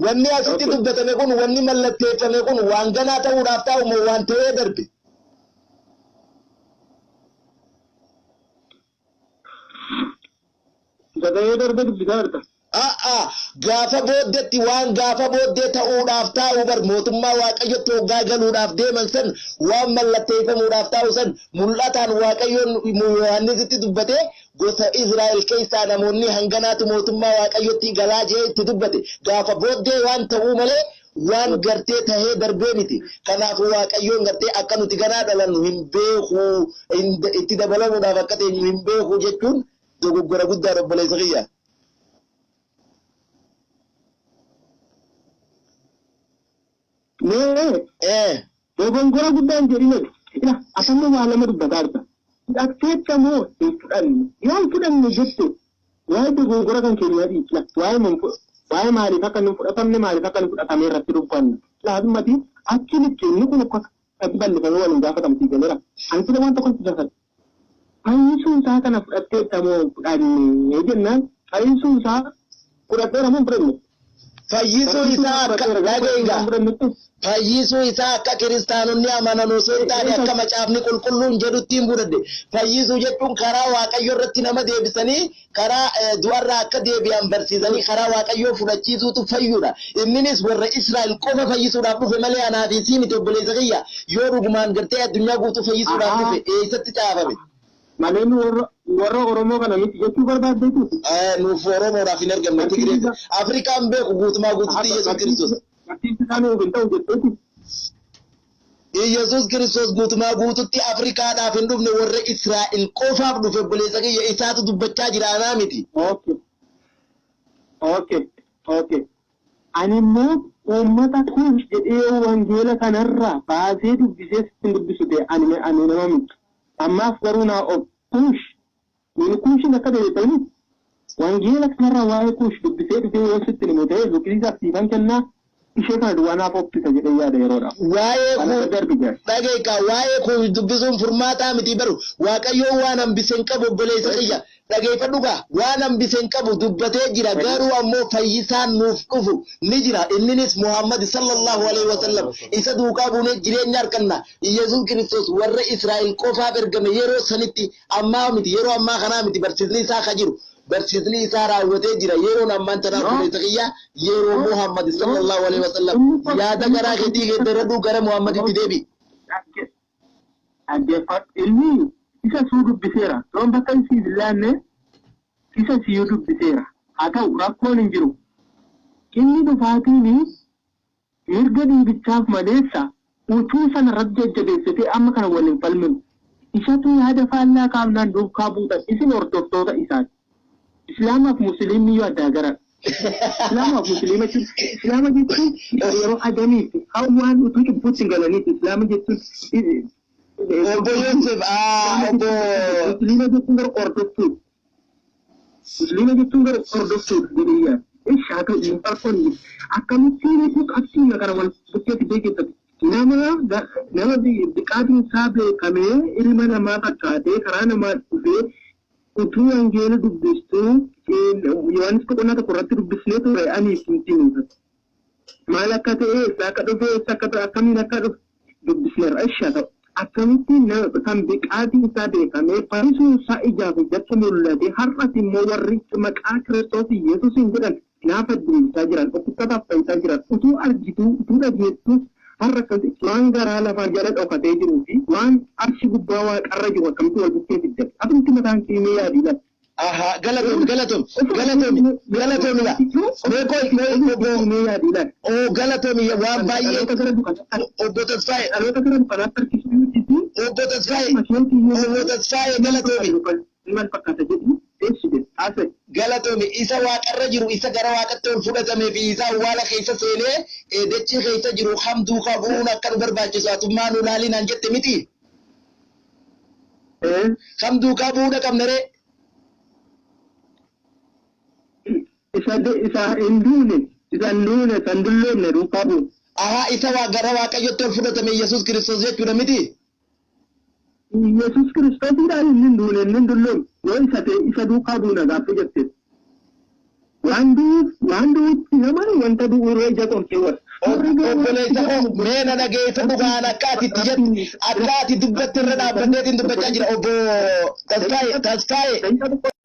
Wanni asitti dubbatame kun, wanni mallatteeffame kun waan ganaa ta'uudhaaf taa'u moo waan ta'ee darbe? Isa ta'ee darbe dubbisaa jirta. A'a, gaafa booddeetti, waan gaafa booddee ta'uudhaaf taa'u bar, mootummaa Waaqayyotti hoggaa galuudhaaf deeman san waan mallatteeffamuudhaaf taa'u san mul'ataan Waaqayyoon Yohaannisitti dubbatee, gosa Israa'el keessaa namoonni hanganaatu mootummaa Waaqayyotti galaa jee itti dubbate. Gaafa booddee waan ta'uu malee waan gartee tahee darbee miti. Kanaafuu Waaqayyoon gartee akka nuti ganaa dhalannu hin beeku, itti dabalamuudhaaf akka teenyu hin beeku jechuun dogoggora guddaa, obboleessa kiyya. Mee dogongora guddaan jedhina. Ila asamma waa lama dubbataa jirta. Fudhatteetta moo hin fudhanne? Yoo hin fudhanne jette, waa'ee dogongora kan keenyaa dhiisna. Waa'ee maaliif akka hin fudhatamne, maaliif akka hin fudhatame irratti dubbanna. Laazumati achi likke inni kun akka bal'ifamee waliin gaafatamu sii galeera. Ani sila waan tokko sitti gaafadha. Fayyisuu isaa kana fudhatteetta moo hin fudhanne jennaan, fayyisuu isaa fudhadheera moo hin fudhanne? Fayyisuu isaa akka, dhageegaa, fayyisuu isaa akka kiristaanonni amanan osoo hin taane akka Macaafni Qulqulluun jedhutti hin fudhadhe. Fayyisuu jechuun karaa Waaqayyo irratti nama deebisanii, karaa du'arraa akka deebi'an barsiisanii karaa Waaqayyoo fudhachiisuutu fayyuudha. Inninis warra Israa'el qofa fayyisuudhaaf dhufe malee anaa fi sii miti, obboleessa kiyya. Yoo dhugumaan gartee addunyaa guutuu fayyisuudhaaf dhufe eessatti caafame? Malee nu warra Oromoo kana miti jechuu barbaaddeetu. Nuuf Oromoodhaaf hin ergamne, Tigree Afrikaan beeku guutumaa guututti Yesuus Kiristoos. Barsiisni isaa nuuf hin ta'u jetteeti. Yesuus Kiristoos guutumaa guututti Afrikaadhaaf hin dhufne, warra Israa'el qofaaf dhufe, obboleessa kiyya, isaatu dubbachaa jira, anaa miti. Okay. Ani immoo uummata Kuush jedhee wangeela kanarraa baasee dubbisee sin dubbisu ta'e ani nama miti. Ammaaf garuu naa of Kuush. Nuuni Kuushin akka ta'e beektanii? Wangeela kanarraa waa'ee Kuush dubbisee dhufee yoo sitti himu ta'e luqqisiisaaf siifan kennaa, ishee kana duwwaa naaf obbisa jedhee yaada yeroodhaaf. Waa'ee Kana kun darbi jira. Dhageeka, waa'ee kun dubbisuun furmaataa miti baru. Waaqayyoon waan hambise hin qabu, obboleessa kiyya. Dhageeffadhu gaa, waan hambise hin qabu, dubbatee jira. Garuu ammoo fayyisaan nuuf dhufu ni jira. Inninis Muhammad sallallahu alaihi wasallam. Isa duukaa buunee jireenya arganna. Yesuus Kiristoos warra Israa'el qofaaf ergame yeroo sanitti, ammaa miti, yeroo ammaa kanaa miti. Barsiisni isaa ka jiru, barsiisni isaa raawwatee jira. Yeroon ammaan tanaa, obboleessa kiyya, yeroo Muhammad sallallahu alaihi wasallam. Yaada garaa keetii geeddaradhu, gara Muhammaditti deebi. Dhaggeeffadhu, inni isa suu dubbiseera. Yoon bakka isiif hin laanne, isa siyyuu dubbiseera. Haa ta'u, rakkoon hin jiru. Inni dhufaatiin mirga dhiigichaaf maleessa utuu sana irratti jajjabeessitee amma kana waliin falminu. Isatu yaada faallaa kaafnaan duukaa buutan, isin hordoftoota isaati. Islaamaaf Musliimni iyyuu addaa garadha. Islaamaaf Musliima jechuun, Islaama jechuun yeroo Adamii fi Hawwaan utuu cubbuutti hin galaniiti. Islaama jechuun Obbo Yoosef, obbo Musliima jechuun garuu hordoftuudha. Musliima jechuun garuu hordoftuudha jedhee yaada. Ishi haa ta'u, hin rakkoon hin jiru. Akkamittiin utuu qabxiima kana wal bukkeetti beeksifate, nama biqaatiin isaa beekamee ilma namaa fakkaatee karaa namaa dhufee, utuu wangeela dubbistuu Yohaannis boqonnaa 1 irratti dubbisnee ture, ani isin maal akka ta'e, eessa akka dhufe, eessa akka ta'e, akkamiin akka dhufe dubbisneerra. Ishi haa ta'u. Akkamittiin kan biqaatiin isaa beekamee fayyisuun isaa ijaaf ijatti mul'ate, har'as immoo warri maqaa Kiristoos Yesuusiin jedhan naafa diriirsaa jiran, dhukkubsataaf fayyisaa jiran utuu argituu, utuu dhageettuu, har'a akkamitti waan garaa lafaa jala dhokatee jiruu fi waan arshi gubbaa waaqarra jiru akkamitti wal bukkee fiddan? Atumti mataan kee mee yaadii laata? Aha, galatoom, galatoom, galatoomi, galatoomi la. Mee koy koy, obbo Mee yaadii laata? Oo, galatoomi, waan baay'ee Dhaloota gara dukkanaatti Obbo Tasfaayee dhaloota gara dukkanaatti harkisuu miti. Obbo Tasfaayee, obbo Tasfaayee, galatoomi. Maal fakkaata jedhu eessi jedhu haasa'e. Galatoomi. Isa waaqarra jiru, isa gara waaqatti ol fudhatamee fi isa awwaala keessa seenee dachii keessa jiru kam duukaa bu'uun akka nu barbaachisu atummaa nu laalinaan jette miti? Kam duukaa bu'uudha qabna ree? Isa hin duune, isa hin duune, isa hin dulloomne duukaa bu'u. Ahaa, isa waa gara Waaqayyotti ol fudhatame Yesuus Kiristoos jechuudha miti? Yesuus Kiristoosiidhaan inni hin duune, inni hin dulloomne yoo isa ta'e, isa duukaa buuna gaaffii jette. Waan du'uuf, waan du'utti nama wanta du'u irra ija qorkeewwan. Obboleessa koo, mee na dhageeffadhu. Kaan akka ati itti jettu, akka ati dubbatte irra dhaabbanneetiin dubbachaa jira. Obbo Tasfaayee, Tasfaayee,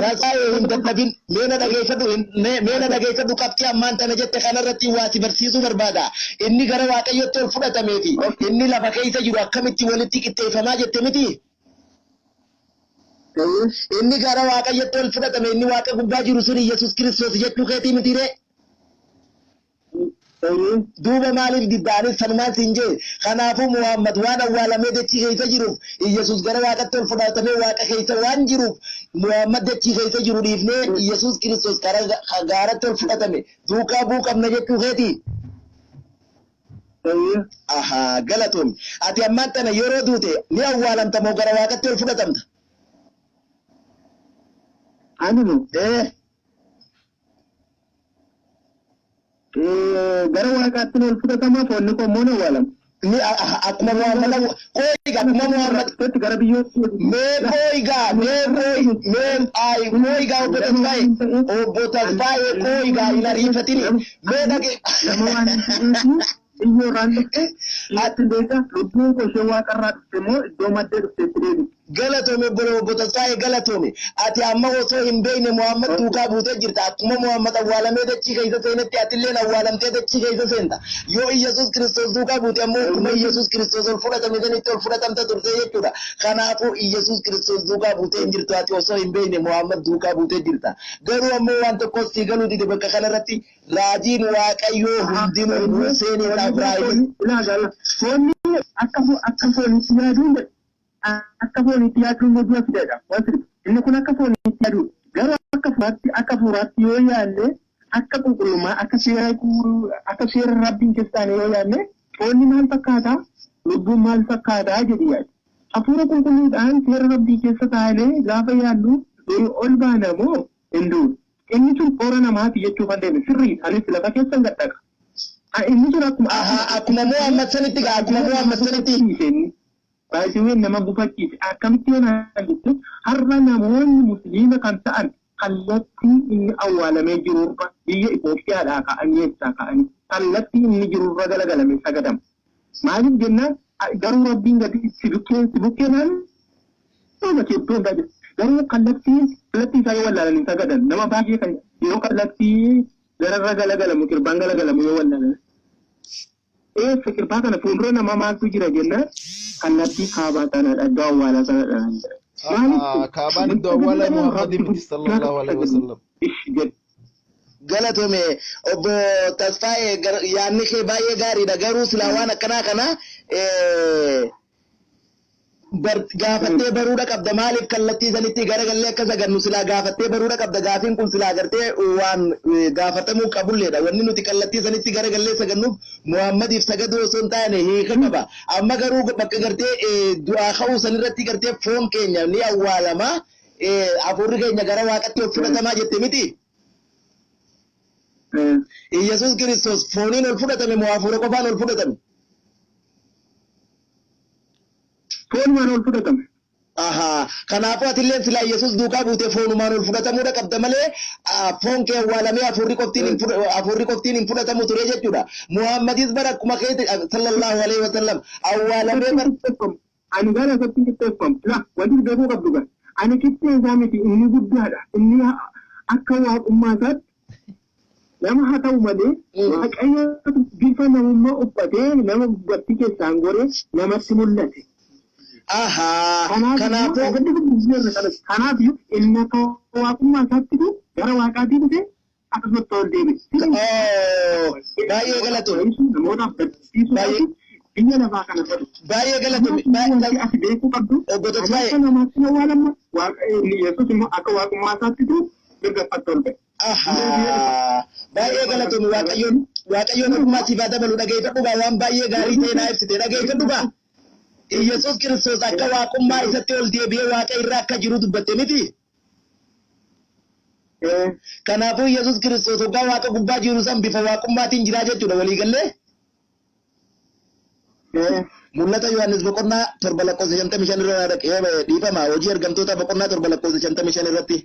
Tasfaayee, hin dadhabin, mee na dhageeffadhu, mee na dhageeffadhu. Qabxii ammaan tana jette kanarratti waa si barsiisuu barbaada. Inni gara Waaqayyotti ol fudhatamee fi inni lafa keessa jiru akkamitti walitti qixxeeffamaa jette miti? Inni gara Waaqayyotti ol fudhatame, inni Waaqa gubbaa jiru sun Yesuus Kiristoos jechuu keetii miti ree? Duuba maaliif diddaanis sanumaan siin jee. Kanaafuu Muhammad waan awwaalamee dachii keessa jiruuf, Iyyasuus gara Waaqatti ol fudhatamee Waaqa keessa waan jiruuf, Muhammad dachii keessa jiru dhiifnee Iyyasuus Kiristoos karaa gaaratti ol fudhatame duukaa bu'uu qabna jechuu keetii? Ahaa, galatoomi. Ati ammaan tana yeroo duute ni awwaalamta moo gara Waaqatti ol fudhatamta? Ani moo? Ee. Gara Waaqaatti ol fudhatama, foonni koo immoo ni awwaalama. Ni akkuma Muhammad kooyiga, akkuma Muhammad Gara biyyootti. Mee kooyigaa, mee kooyi, mee ay kooyigaa, obbo Tasfaayee, obbo Tasfaayee, kooyigaa, hin ariifatini, mee dhage. Nama waan hin ta'eef biyyoo irraan dhufte dhiyeetti beeka, lubbuun koo ishee waaqarraa dhufte immoo iddoo maddee dhufteetti deebite. Galatoomi, obbo Tasfaayee, galatoomi. Ati amma osoo hin beekne Muhammad duukaa buutee jirta. Akkuma Muhammad awwaalamee dachii keessa seenetti atilleen awwaalamtee dachii keessa seenta. Yoo Iyyasuus Kiristoos duukaa buute ammoo akkuma Iyyasuus Kiristoos ol fudhatame sanitti ol fudhatamta turte jechuudha. Kanaafuu Iyyasuus Kiristoos duukaa buutee hin jirtu, ati osoo hin beekne Muhammad duukaa buutee jirta. Garuu ammoo waan tokkos sii galuu dide bakka kanarratti, raajiin Waaqayyoo hundinuu Museenis Abraahimis. Ilaa, foonni akka foonitti yaaduun, akka foonitti yaaduun immoo du'a fidadha. Wanti inni kun akka foonitti yaaduu, garuu akka hafuuraatti yoo yaadne, akka qulqullummaa, akka seera Rabbiin keessa taane yoo yaadne, foonni maal fakkaataa, lubbuun maal fakkaataa jedhi yaadu. Hafuura qulqulluudhaan seera Rabbii keessa taane gaafa yaadnu ol baana moo hin duunu? Inni sun toora namaati jechuu kan deeme sirrii anis lafa keessan gadhaqa. Inni sun akkuma Ahaa, akkuma Muhammad sanitti gaa, akkuma Muhammad sanitti. Baay'ee nama gufachiise akkamitti yoo naan jettu har'a namoonni musliima kan ta'an kallattii inni awwaalamee jirurra biyya Itoophiyaadhaa ka'anii eessaa ka'anii kallattii inni jirurra galagalame sagadama. Maaliif jennaan garuu rabbiin gadi si bukkee si bukkee naannoo bakka iddoo hundaa jira. Garuu kallattii isaa yoo wallaalan hin sagadan nama baay'ee kan yeroo kallattii gararra galagalamu kirbaan galagalamu yoo wallaalan. Eessa kirbaa kana fuuldura namaa maaltu jira jennaan kallattii kaabaa sanadha iddoo awwaalaa sanadha. Maaliif Kaabaan iddoo awwaalaa Muhammadii miti sallallahu alaihi wasallam. Ishi jedhe. Galatome obbo Tasfaa'ee yaadni kee baay'ee gaariidha garuu silaa waan akkanaa kana gaafattee baruudha qabda maaliif kallattii sanitti garagallee akka sagannu silaa gaafattee baruudha qabda gaafiin kun silaa gartee waan gaafatamuu qabulleedha wanni nuti kallattii sanitti garagallee sagannuuf Muhammadiif sagaduu osoo hin taane hiika qaba amma garuu bakka gartee du'aa ka'uu sanirratti gartee foon keenya ni awwaalama hafuurri keenya gara waaqatti ol fudhatamaa jette miti. Iyyasuus Kiristoos fooniin ol fudhatame moo hafuura qofaan ol fudhatame? Foonumaan ol fudhatame. Ahaa, kanaafuu atilleen silaa Iyyasuus duukaa buutee foonumaan ol fudhatamuudha qabda malee foon kee awwaalamee hafuurri qoftiin hin hafuurri qoftiin hin fudhatamu ture jechuudha. Muhammadis bara akkuma keeti sallallahu alaihi wasallam awwaalamee bara Ani gara isatti hin qixxeeffamu. La wanti beekuu qabdu gara. Ani qixxee isaa miti inni guddaadha. Inni akka waaqummaa isaatti nama haa ta'u malee Waaqayyo bifa namummaa uffatee nama dubartii keessaan goree namatti mul'ate. Ahaa, kanaafuu Kanaaf inni akka waaqummaa isaatti gara waaqaatii dhufe akkasumatti ol deebi'e. Oh, baay'ee galatoomi. Namootaaf barsiisuudhaaf biyya lafaa kana badu. Baay'ee galatoomi. Wanti ati beekuu qabdu Obbo Tasfaayee. akka namaatti awwaalamma waaqa Yesuus immoo akka waaqummaa isaatti mirga uffatti ol ba'e. Ahaa, baay'ee galatoomi Waaqayyoon Waaqayyoon ogummaa siif haa dabalu dhageeffadhu gaa waan baay'ee gaarii ta'e naa ibsite dhageeffadhu gaa. Iyyasuus Kiristoos akka waaqummaa isatti ol deebi'ee waaqa irra akka jiru dubbatte miti. Kanaafuu Iyyasuus Kiristoos hoggaa waaqa gubbaa jiru san bifa waaqummaatiin jiraa jechuudha walii gallee. Mul'ata Yohaannis boqonnaa 7 lakkoofsa 55 irra dhaqee dhiifama hojii ergamtoota boqonnaa 7 lakkoofsa 55 irratti.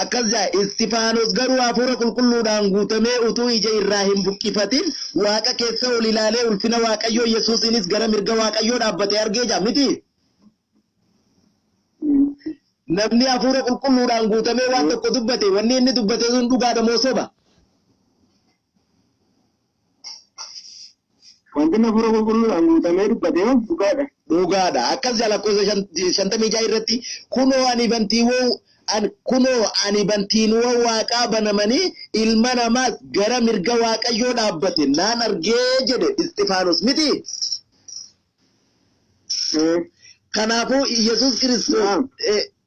Akkas jaa Istifaanos garuu hafuura qulqulluudhaan guutamee utuu ija irraa hin buqqifatin waaqa keessa ol ilaalee ulfina Waaqayyoo Yesuusiinis gara mirga Waaqayyoo dhaabbatee argee jaa miti. Namni hafuura qulqulluudhaan guutamee waan tokko dubbate wanni inni dubbate sun dhugaadha moo soba? Wanti inni hafuura qulqulluudhaan guutamee dubbate yoo dhugaadha. Dhugaadha. Akkas jaa lakkoofsa 56 irratti kunoo ani bantiiwwan kunoo ani bantiiwwan waaqaa banamanii ilma namaas gara mirga Waaqayyoo dhaabbate naan argee jedhe Isxifaanos miti. Kanaafuu Iyyasuus Kiristoos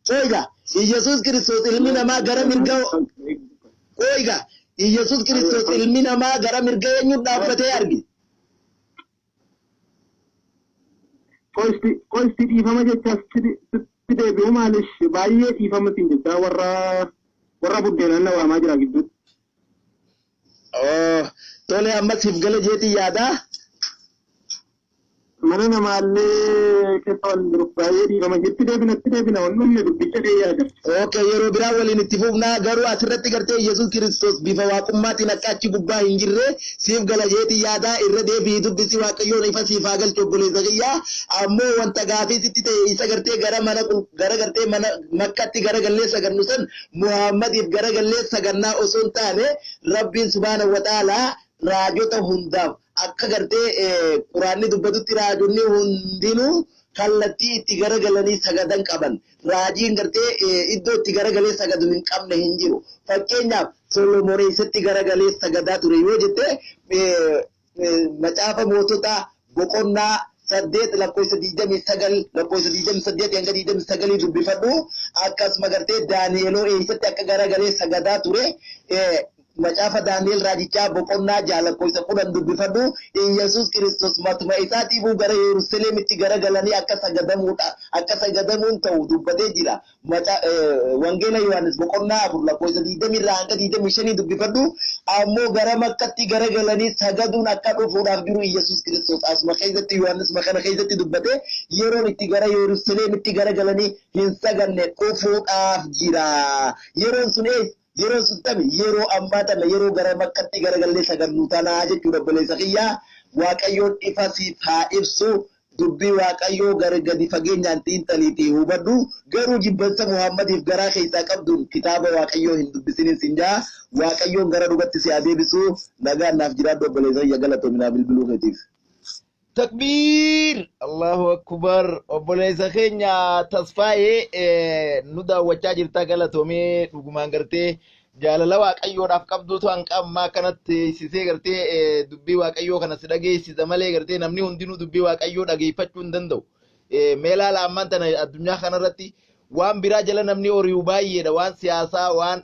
qoiga Iyyasuus Kiristoos ilmi namaa gara mirga qoiga Iyyasuus Kiristoos ilmi namaa gara mirga eenyuun dhaabbatee arge? Qoisti dhiifama jecha sitti deebi'u maalish baay'ee dhiifama siin jecha warra warra buddeenaan na waamaa jira gidduutti. Oh, tole ammas siif gala jeetii yaadaa? Mana namaallee keessa waan jiruuf baay'ee dhiifama jetti deebina itti deebina waan dhumne dubbicha dhee yaada. Okay, yeroo biraa waliin itti fufnaa garuu asirratti gartee Yesuus Kiristoos bifa waaqummaatiin akka achi gubbaa hin jirre siif gala jeetii yaadaa irra deebi'i dubbisi Waaqayyoon ifa siif haa galchu obboleessa kiyyaa ammoo wanta gaafii sitti ta'e isa gartee gara mana gara gartee mana makkatti gara gallee sagannu san Muhammadiif gara gallee sagannaa osoo hin taane Rabbiin subhaanahu wa ta'aalaa raajota hundaaf akka gartee quraanni dubbatutti raajonni hundinuu kallattii itti garagalanii sagadan qaban. Raajiin gartee iddoo itti garagalee sagadu hin qabne hin jiru. Fakkeenyaaf Solomoon eessatti garagalee sagadaa ture yoo jette macaafa moototaa boqonnaa 8 lakkoofsa 29 lakkoofsa 28 hanga 29 dubbifadhu. Akkasuma gartee Daani'eloo eessatti akka garagalee sagadaa ture Macaafa Daani'el raajichaa boqonnaa 6 lakkoofsa 10 dubbifadhu. Iyyasuus Kiristoos matuma isaatiifuu gara Yerusaleemitti garagalanii akka sagadamuudha akka sagadamuun ta'u dubbatee jira. Maca, Wangeela Yohaannis boqonnaa 4 lakkoofsa 20 irraa hanga 25 dubbifadhu. Ammoo gara Makkatti garagalanii sagaduun akka dhufuudhaaf jiru Iyyasuus Kiristoos asuma keessatti Yohaannisuma kana keessatti dubbate. Yeroon itti gara Yerusaleemitti garagalanii hin saganne dhufuudhaaf jira. Yeroon sun eessa? Yeroon sun tami? Yeroo ammaa tana yeroo gara Makkatti garagallee sagannu tanaa jechuudha obboleessa kiyya. Waaqayyoon ifa siif haa ibsu. Dubbii Waaqayyoo gara gadi fageenyaan xiinxaliitii hubadhu. Garuu jibbansa Muhammadiif garaa keessaa qabduun kitaaba Waaqayyoo hin dubbisinin siin ja'a. Waaqayyoon gara dhugatti si haa deebisu. Nagaan naaf jiraadhu obboleessa kiyya galatoomi naa bilbiluu keetiif. Takbiir! Allahu Akbar! Obboleessa keenya Tasfaayee nu daawwachaa jirta galatoomee dhugumaan gartee jaalala waaqayyoodhaaf qabduutu hanqa ammaa akkanatti sisee gartee dubbii waaqayyoo kana si dhageessisa malee gartee namni hundinuu dubbii waaqayyoo dhageeffachuu hin danda'u. Mee laala ammaan tana addunyaa kanarratti waan biraa jala namni horiyu baay'eedha. Waan siyaasaa, waan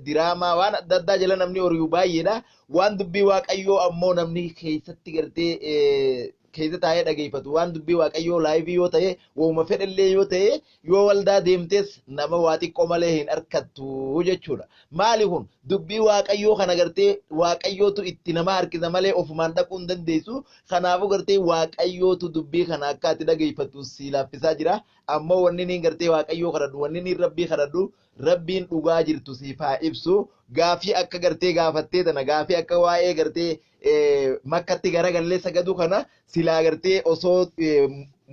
diraamaa, waan adda addaa jala namni horiyu baay'eedha. Waan dubbii waaqayyoo ammoo namni keessatti gartee keessa taa'ee dhageeffatu waan dubbii waaqayyoo laayivii yoo ta'e wauma fedhellee yoo ta'e yoo waldaa deemtes nama waa xiqqoo malee hin arkattu jechuudha. Maali kun dubbii waaqayyoo kana gartee waaqayyootu itti nama harkisa malee ofumaan dhaquu hin dandeessu. Kanaafuu gartee waaqayyootu dubbii kana akka ati dhageeffattu si laaffisaa jira. Ammoo wanni niin gartee waaqayyoo kadhadhu wanni niin rabbii kadhadhu rabbiin dhugaa jirtu siif haa ibsu. Gaafii akka gartee gaafattee tana gaafii akka waa'ee gartee makkatti garagallee sagaduu kana silaa gartee osoo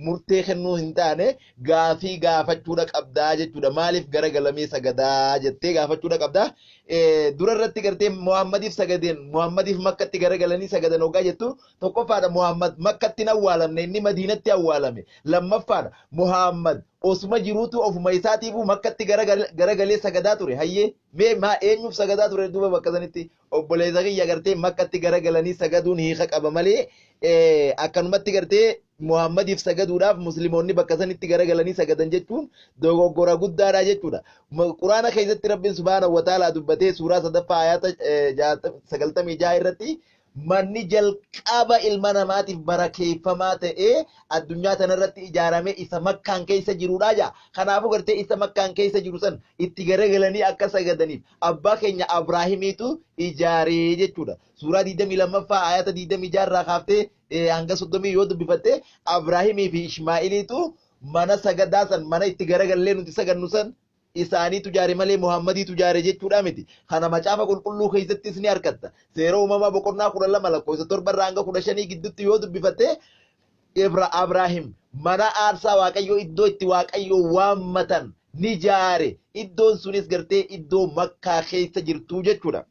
murtee kennuu hin taane gaafii gaafachuudha qabdaa jechuudha. Maaliif garagalamee sagadaa jettee gaafachuudha qabdaa. Dura irratti gartee Muhammadiif sagadeen Muhammadiif makkatti garagalanii sagadan hoggaa jettu tokkoffaadha Muhammad makkatti hin awwaalamne inni Madiinatti awwaalame. Lammaffaadha Muhammad osuma jiruutu ofuma isaatiifuu makkatti garagalee sagadaa ture. Hayyee mee maa eenyuuf sagadaa ture duuba bakka sanitti obboleessa kiyya gartee makkatti garagalanii sagaduun hiika qaba malee akkanumatti gartee Muhammadiif sagaduudhaaf musliimoonni bakka sanitti garagalanii sagadan jechuun dogoggora guddaadha jechuudha. Quraana keessatti Rabbiin subhaanahu wa ta'aalaa dubbatee suuraa sadaffaa ayaata 96 irratti manni jalqaba ilma namaatiif barakeeffamaa ta'ee addunyaa tanarratti ijaarame isa makkaan keessa jiruudha jaa. Kanaafuu gartee isa makkaan keessa jiru san itti garagalanii akka sagadaniif abbaa keenya Abraahimiitu ijaaree jechuudha. Suuraa 22ffaa ayata 26 irraa kaaftee hanga 30 yoo dubbifatte Abraahimii fi Ishmaa'iliitu mana sagadaa san mana itti garagallee nuti sagannu san isaaniitu jaare malee Muhammadiitu jaare jechuudha miti. Kana macaafa qulqulluu keessattis ni argatta. Seera uumamaa boqonnaa 12 lakkoofsa 7 irraa hanga 15 gidduutti yoo dubbifatte Abraahim mana aarsaa Waaqayyoo iddoo itti Waaqayyoo waammatan ni jaare. Iddoon sunis gartee iddoo Makkaa keessa jirtu jechuudha.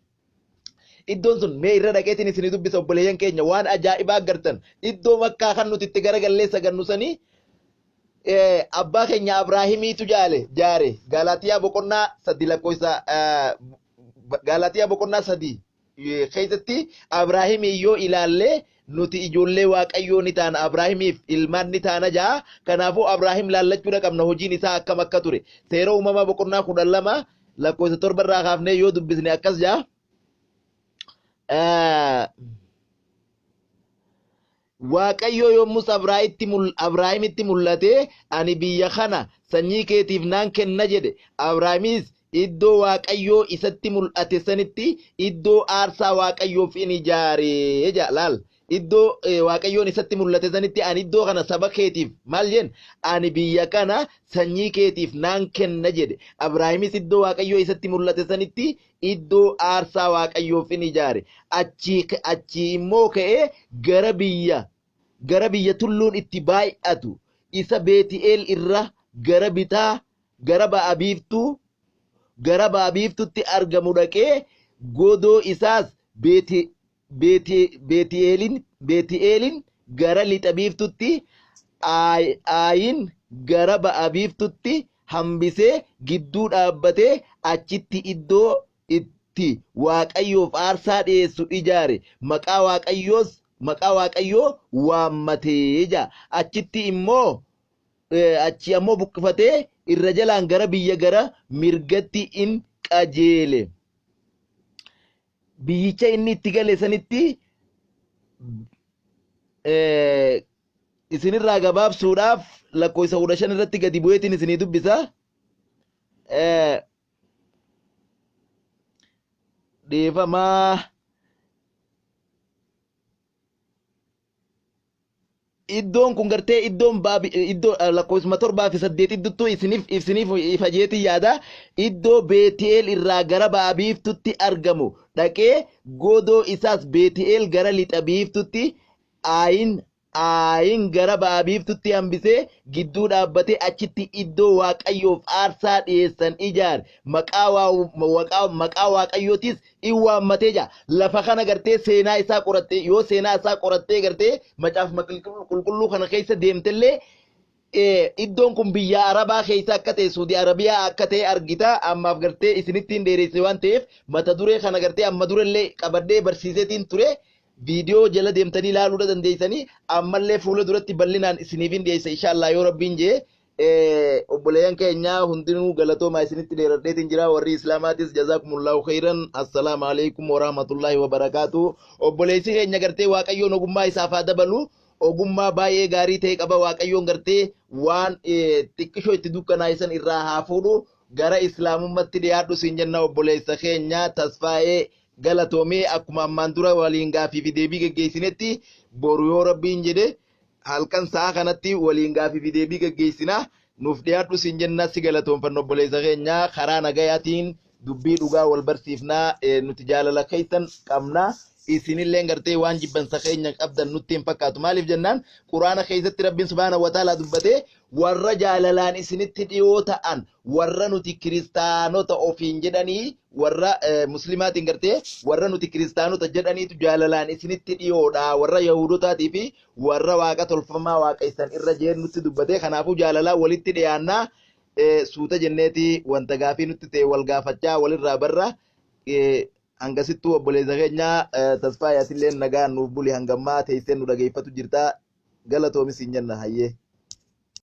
Iddoon sun mee irra dhaqeetiin isinii dubbisa obboleeyyan keenya waan ajaa'ibaa agartan. Iddoo Makkaa kan nuti itti garagallee sagannu sanii abbaa keenya Abraahimiitu jaale jaare. Gaalaatiyaa boqonnaa 3 lakkoofsa Gaalaatiyaa boqonnaa 3 keessatti Abraahimii yoo ilaalle nuti ijoollee Waaqayyoo ni taana Abraahimiif ilmaan ni taana jaa. Kanaafuu Abraahim laallachuudha qabna hojiin isaa akkam akka ture. Seera uumamaa boqonnaa 12 lakkoofsa 7 irraa kaafnee yoo dubbisne akkas jaa. Waaqayyo yommus Abrahaamitti mul'atee ani biyya kana sanyii keetiif naan kenna jedhe. Abrahaamis iddoo Waaqayyoo isatti mul'ate sanitti iddoo aarsaa Waaqayyoof in ijaare jedha. Laal iddoo Waaqayyoon isatti mul'ate sanitti ani iddoo kana saba keetiif maal jeen ani biyya kana sanyii keetiif naan kenna jedhe. Abrahaamis iddoo Waaqayyoo isatti mul'ate sanitti iddoo aarsaa Waaqayyoof in ijaare. Achii immoo ka'ee gara biyya tulluun itti baay'atu isa Beeti'eel irra gara bitaa gara ba'a biiftuu gara ba'a biiftutti argamu dhaqee godoo isaas Beeti'eelin gara lixa biiftutti Aayin gara ba'a biiftutti hambisee gidduu dhaabbatee achitti iddoo itti Waaqayyoof aarsaa dhi'eessu ijaare, maqaa Waaqayyoos maqaa Waaqayyoo waammatee jedha. Achitti immoo achii ammoo buqqifatee irra jalaan gara biyya gara mirgatti in qajeele. Biyyicha inni itti gale sanitti isinirraa gabaabsuudhaaf lakkoofsa 15 irratti gadi bu'eetiin isinii dubbisa. Dhiifamaa. Iddoon kun gartee iddoon baabi iddoo lakkoofsuma 7 fi 8 idduttuu isiniif isiniif ifa jeetiin yaada. Iddoo Beeti'eel irraa gara ba'a biiftutti argamu dhaqee godoo isaas Beeti'eel gara lixa biiftutti Aayin Aayin gara ba'a biiftutti hambisee gidduu dhaabbatee achitti iddoo Waaqayyoof aarsaa dhiyeessan ijaare. Maqaa maqaa Waaqayyootis in waammatee jira. Lafa kana gartee seenaa isaa qorattee yoo seenaa isaa qorattee gartee macaafuma qulqulluu kana keessa deemtellee iddoon kun biyya Arabaa keessa akka ta'e Suudi Arabiyaa akka ta'e argita. Ammaaf gartee isinitti hin dheeresse waan ta'eef mata duree kana gartee amma durallee qabadhee barsiiseetiin ture. Viidiyoo jala deemtanii ilaaluudha dandeessanii ammallee fuula duratti bal'inaan isiniif hin dhiyeessa inshaallah yoo rabbiin jee. Obboleeyyan keenya hundinuu galatoomaa isinitti dheeradheetiin jira warri islaamaatis jazaakumullahu khayran assalaamu alaikum warahmatullahi wabarakaatu obboleessi keenya gartee waaqayyoon ogummaa isaaf haa dabalu ogummaa baay'ee gaarii ta'e qaba waaqayyoon gartee waan xiqqishoo itti dukkanaaysan irraa haa fuudhu gara islaamummatti dhiyaadhu siin jenna obboleessa keenya tasfaa'ee galatoomee akkuma ammaan dura waliin gaafii fi deebii geggeessinetti boru yoo rabbiin jedhe halkan sa'a kanatti waliin gaafii fi deebii geggeessina. Nuuf dhiyaadhu siin jenna si galatoomfanna obboleessa keenya karaa nagayaatiin dubbii dhugaa wal barsiifna nuti jaalala keessan qabna isinilleen gartee waan jibbansa keenya qabdan nutti hin fakkaatu maaliif jennaan quraana keessatti rabbiin subhaanahu wa ta'ala dubbatee warra jaalalaan isinitti dhiyoo ta'an warra nuti kiristaanota ofiin jedhanii warra muslimaatiin gartee warra nuti kiristaanota jedhaniitu jaalalaan isinitti dhiyoodha warra yahudotaatii fi warra waaqa tolfamaa waaqessan irra jeen nutti dubbate kanaafuu jaalalaan walitti dhiyaannaa suuta jenneeti wanta gaafii nutti ta'e wal gaafachaa walirraa barra hangasittuu obboleessa keenya tasfaa yaasilleen nagaan nuuf buli hangammaa teessee nu dhageeffatu jirta galatoomi siin jenna hayyee.